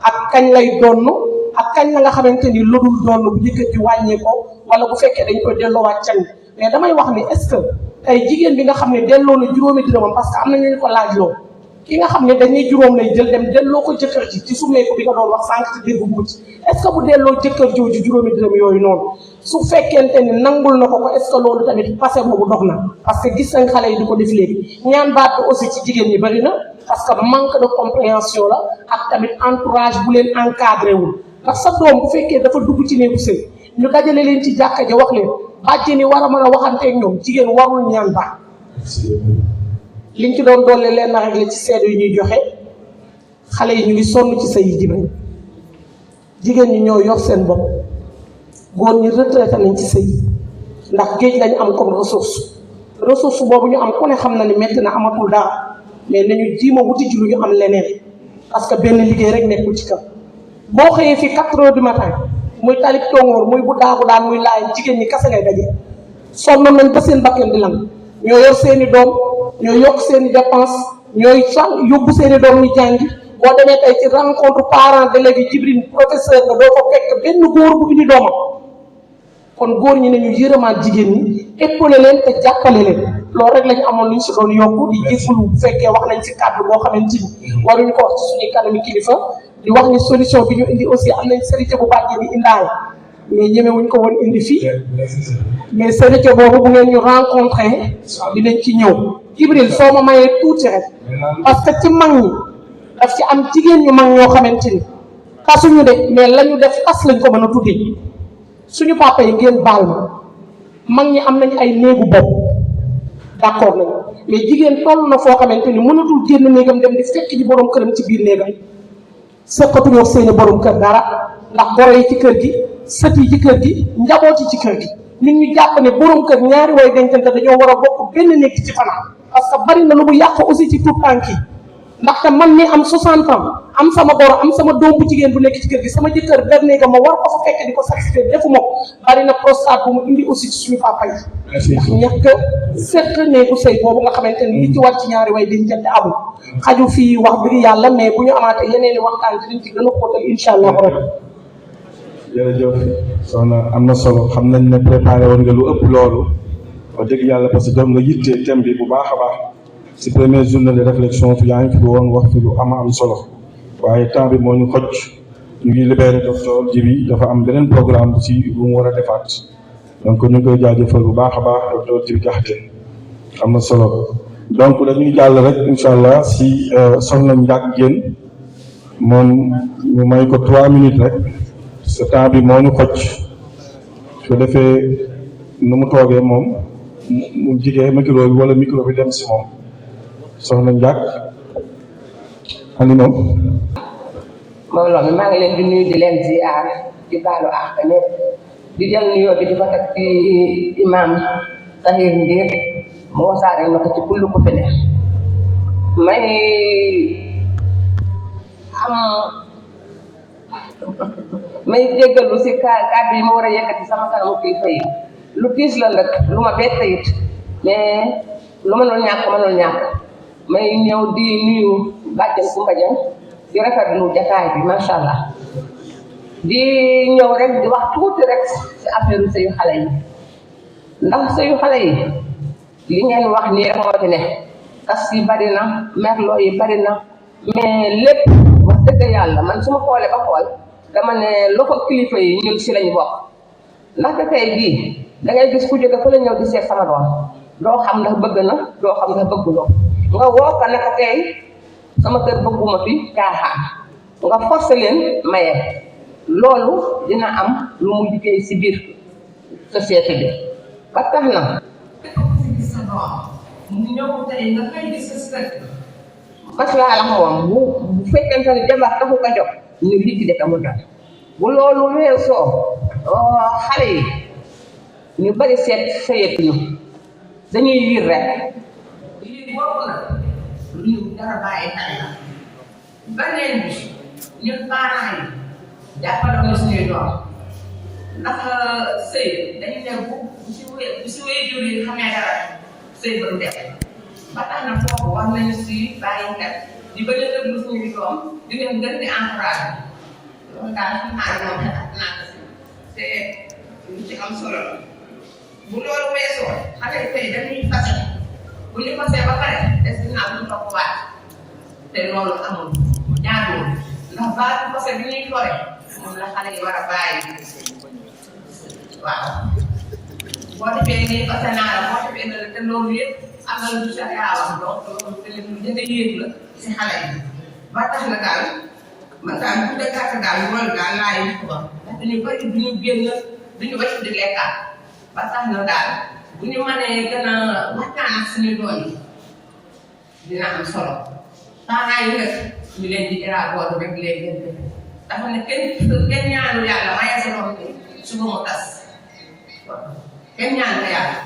[SPEAKER 6] ak kañ lay donn ak kañ la nga xamante ni lu dul donn bu jëkkër ji wàññee ko wala bu fekkee dañ koy delloowaat can mais damay wax ni est-ce que tey jigéen bi nga xam ne delloo na juróomi dërëmam parce que am na ñu ko laaj loo ki nga xam ne dañuy juróom lay jël dem delloo ko jëkkër ji ci summeeku bi nga doon wax sànq ci dégg bu ci est-ce que bu delloo jëkkër jooju juróomi dërëm yooyu noonu su fekkente ni nangul na ko est-ce que loolu tamit passé boobu dog na parce que gis nañ xale yi di ko def léegi ñaan baat bi aussi ci jigéen ñi bëri na parce que manque de compréhension la ak tamit entourage bu leen encadré wul ndax sa doom bu fekkee dafa dugg ci néegu sëy ñu dajale leen ci jàkka ja wax leen bàjjeni war a mën a waxanteeg ñoom jigéen warul ñaan baat liñ ci doon doole leen na rek la ci seede yu ñuy joxe xale yi ñu ngi sonn ci sëy yi di bañ jigéen ñi ñoo yor seen bopp góor ñi retraité nañ ci sëy ndax géej lañu am comme ressource boobu ñu am ku ne xam na ni métti na amatul dara mais nañu jiima wuti ji lu ñu am leneen parce que benn liggéey rek nekkul ci kër boo xëyee fii 4 heures du matin muy talib tongoor muy bu daagu daan muy laay jigéen ñi kase ngay daje sonn nañ ba seen bakken di lang ñoo yor seeni doom ñooy yokk seeni dépense ñooy sax yóbbu seeni doom ñu jàngi boo demee tey ci rencontre parents délégués Jibril professeur nga doo ko fekk benn góor bu indi doomam kon góor ñi nañu yërëmaat jigéen ñi épaulé leen te jàppale leen loolu rek lañu amoon lu ñu si doon yokku di jégalu bu fekkee wax nañ si kàddu boo xamante ni waruñu ko wax ci suñuy kanami kilifa di wax ni solution bi ñu indi aussi am nañ sérité bu bàjjee ni indaale mais ñemewuñ ko woon indi fii mais sérité boobu bu ngeen ñu rencontré dinañ ci ñëw Jibril soo ma mayee tuuti rek parce que ci mag ñi daf ci am jigéen ñu mag ñoo xamante ni kasuñu de mais lañu def kas lañ ko mën a tuddee suñu papa yi ngeen baal ma mag ñi am nañ ay néegu bopp d'accord nañu mais jigéen toll na foo xamante ni mënatul génn néegam dem di fekk ji borom këram ci biir néegam sëkkatuñoo seeni borom kër dara ndax goro yi ci kër gi sët yi ci kër gi njaboot yi ci kër gi ñun ñu jàpp ne borom kër ñaari way dencante dañoo war a bokk benn néeg ci fanaan parce que bari na lu mu yàq aussi ci tout tànk yi ndaxte man mi am 60 ans am sama goro am sama doom bu jigéen bu nekk ci kër gi sama jëkkër benn néegam ma war ko fa fekk di ko sacrifier defuma ko bari na prostate bu mu indi aussi ci suñu papa yi ndax ñàkk fekk néegu sëy boobu nga xamante ni li ci war ci ñaari way dencante amul xaju fii wax dëgg yàlla mais bu ñu amaatee yeneen i waxtaan dinañ ci gën a xóotal incha allah rabbi
[SPEAKER 3] jërëjëf soxna am na solo xam nañ ne préparé woon nga lu ëpp loolu wax dëgg yàlla parce que doon nga yittee thème bi bu baax a baax si première journée de réflexion fi yaa ngi fi woon wax fi lu am solo waaye temps bi moo ñu xoj ñu ngi libéré docteur Djibi dafa am beneen programme bu si bu mu war a defaat donc ñu ngi koy jaajëfal bu baax a baax docteur Djibi Diakhaté am na solo donc dañuy jàll rek incha allah si soxna Ndiak Diène moom ñu may ko 3 minutes rek ce temps bi moo ñu xoj su defee nu mu toogee moom mu jigee micro bi wala micro bi dem si moom soxna Ndiak andi moom
[SPEAKER 7] mbooloo mi maa ngi leen di nuyu di leen ziar di baalu àq ñëpp di jël nuyoo bi di ko teg ci imam Tahir Ndir mu wasaare na ko ci kullu ku fi ne may jéggalu si kàddu yi ma war a yëkkati sama kanamu kilifa yi lu tiis la nag lu ma bett it mais lu mënul ñàkk may ñëw di nuyu bàjjen Kumba Jeng di rafetlu jataay bi macha allah di ñëw rek di wax tuuti rek si affaire sëyu xale yi ndax sëyu xale yi li ngeen wax nii rek moo ci ne kas yi bari na merloo yi bari na mais lépp wax dëgg yàlla man su ma xoolee ba xool dama ne loxo kilifa yi ñun si lañu bokk ndaxte tey bii da ngay gis ku jóge fa la ñëw di seet sama doom doo xam ndax bëgg na doo xam ndax bëgguloo nga woo ko naka tey sama kër bëgguma fi caaxaan nga forcé leen maye loolu dina am lu mu liggéey si biir société bi ba tax na maslaa la moom bu fekkente ne jabar taxu ko jóg ñu liggéey ka mu dal bu loolu weesoo xale yi ñu bari seet sëyetuñu dañuy yiir rek yiir boobu nag lu ñu dara bàyyi xel la beneen bi ñun parents yi jàppale ko suñuy doom ndax sëy dañu ne bu si waajur yi xamee dara sëy ba du def ba tax na foofu war nañu si bàyyi xel di bañ a déglu suñuy doom di leen gën di encouragé loolu daal xam naa ne moom xalaat naa ko si te lu ci am solo la bu loolu weesoo xale yi tey dañuy fase bu ñu fasee ba pare des dinaa duñ topp waat te loolu amul jaaduwul ndax baatu fase bi ñuy fore moom la xale yi war a bàyyi waaw boo defee nii fase naa la boo defee na la te loolu yëpp am na lu sharia wax donc loolu te lu jënd yéeg la si xale yi ba tax na daal man daal bu dee gàtt daal loolu daal laay ko wax ndax ñu bëri duñu génn duñu wacc di lekkaat ba tax na daal bu ñu mënee gën a waxtaan ak suñu doom yi dina am solo parents yi nag ñu leen di éraboodu rek léegi dafa ne kenn ñaanu yàlla maye sa doom ni suba mu tas kenn ñaanu yàlla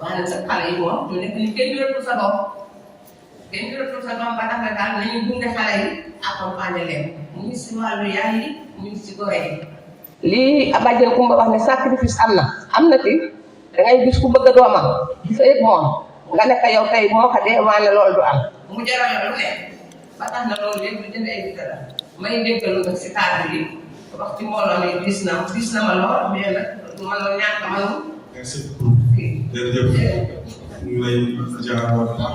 [SPEAKER 7] waaye sa xale yi moom ñu nekk ni kenn juratul sa doom ba tax na daal nañu gunge xale yi accompagner leen mu ngi si wàllu yaay yi mu ngi si gore yi lii Badiane Coumba wax ne sacrifice am na fi dangay gis ku bëgg a doomam sëy moom nga nekk yow tey bu ma ko dee waane loolu du am mu jaral la lu ne ba tax na loolu yëpp lu jënd ay bita la may déggalu nag si cadre yi wax ci mbooloo mi gis na ma lool mais nag mënoo ñàkk mënul.
[SPEAKER 1] merci beaucoup jërëjëf ñu ngi lay jaaraat baax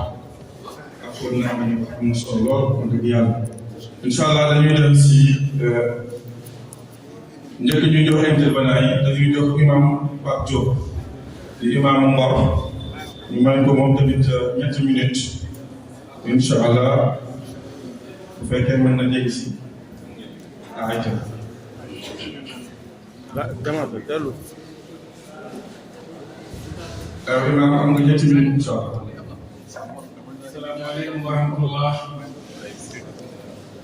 [SPEAKER 1] ak xool naa ma ñu wax am na solo lool wax dëgg yàlla incha allah dañuy dem si njëkk ñu jox intervenant yi dañuy jox imam Pape Diop di imam Ngor ñu may ko moom tamit 8 minutes incha allah bu fekkee mën na jéggi si ayca. imam am nga 8 minutes incha allah.
[SPEAKER 8] asalaamaaleykum wa rahmatullah.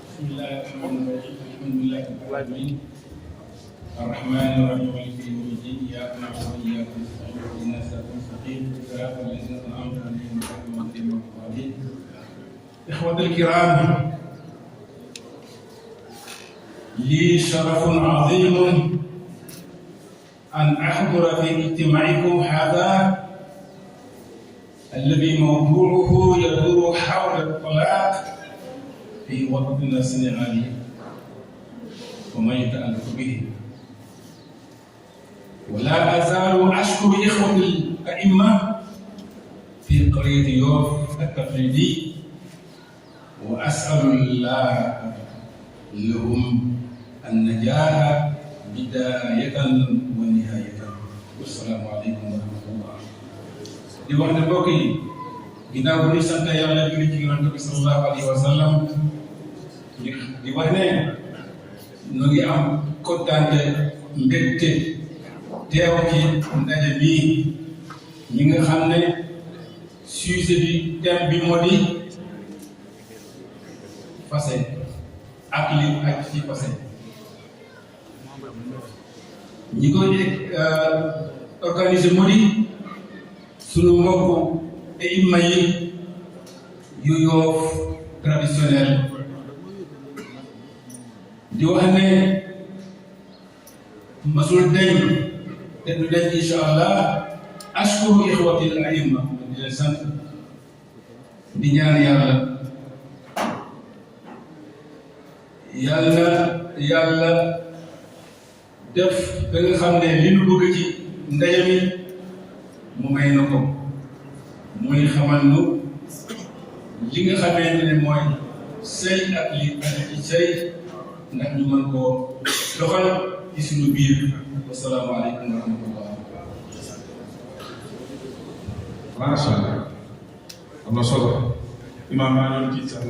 [SPEAKER 8] bismillahi rahmaani rahim alhamdulillahi rabbil alamin الرحمن الرحيم مالك يوم الدين اياك نعبد واياك نستعين اهدنا الصراط المستقيم صراط الذين انعمت عليهم غير المغضوب عليهم اخوة الكرام لي شرف عظيم ان احضر في اجتماعكم هذا الذي موضوعه يدور حول الطلاق في وطننا السنغالي وما يتعلق به ولا أزال أشكر إخوة الأئمة في قرية يوف التقليدي وأسأل الله لهم النجاح بداية ونهاية والسلام عليكم ورحمة الله. di wax ne mbokk yi ginnaaw bu ñu sant yàlla julli ci Yonent bi sallallahu alayhi wa sallam di wax ne ñu ngi am kontaante mbégte teew ci ndaje bii ñi nga xam ne sujet bi thème bi moo di fase ak li ak ci fase ñi ko organisé moo di sunu mbokku imma yi yu Yoof traditionnel di wax ne masul dañ te du dañ incha allah ashkuru ixwati al aimma di leen sant di ñaan yàlla def ba nga xam ne li nu bëgg ci ndaje mi mu may na ko muy xamal nu li nga xamante ne mooy sëy ak li aju ci sëy ndax ñu mën koo doxal ci suñu biir. Wasalaamaaleykum wa rahmatullah.
[SPEAKER 1] macha allah am na solo imam maa ngi doon ci sax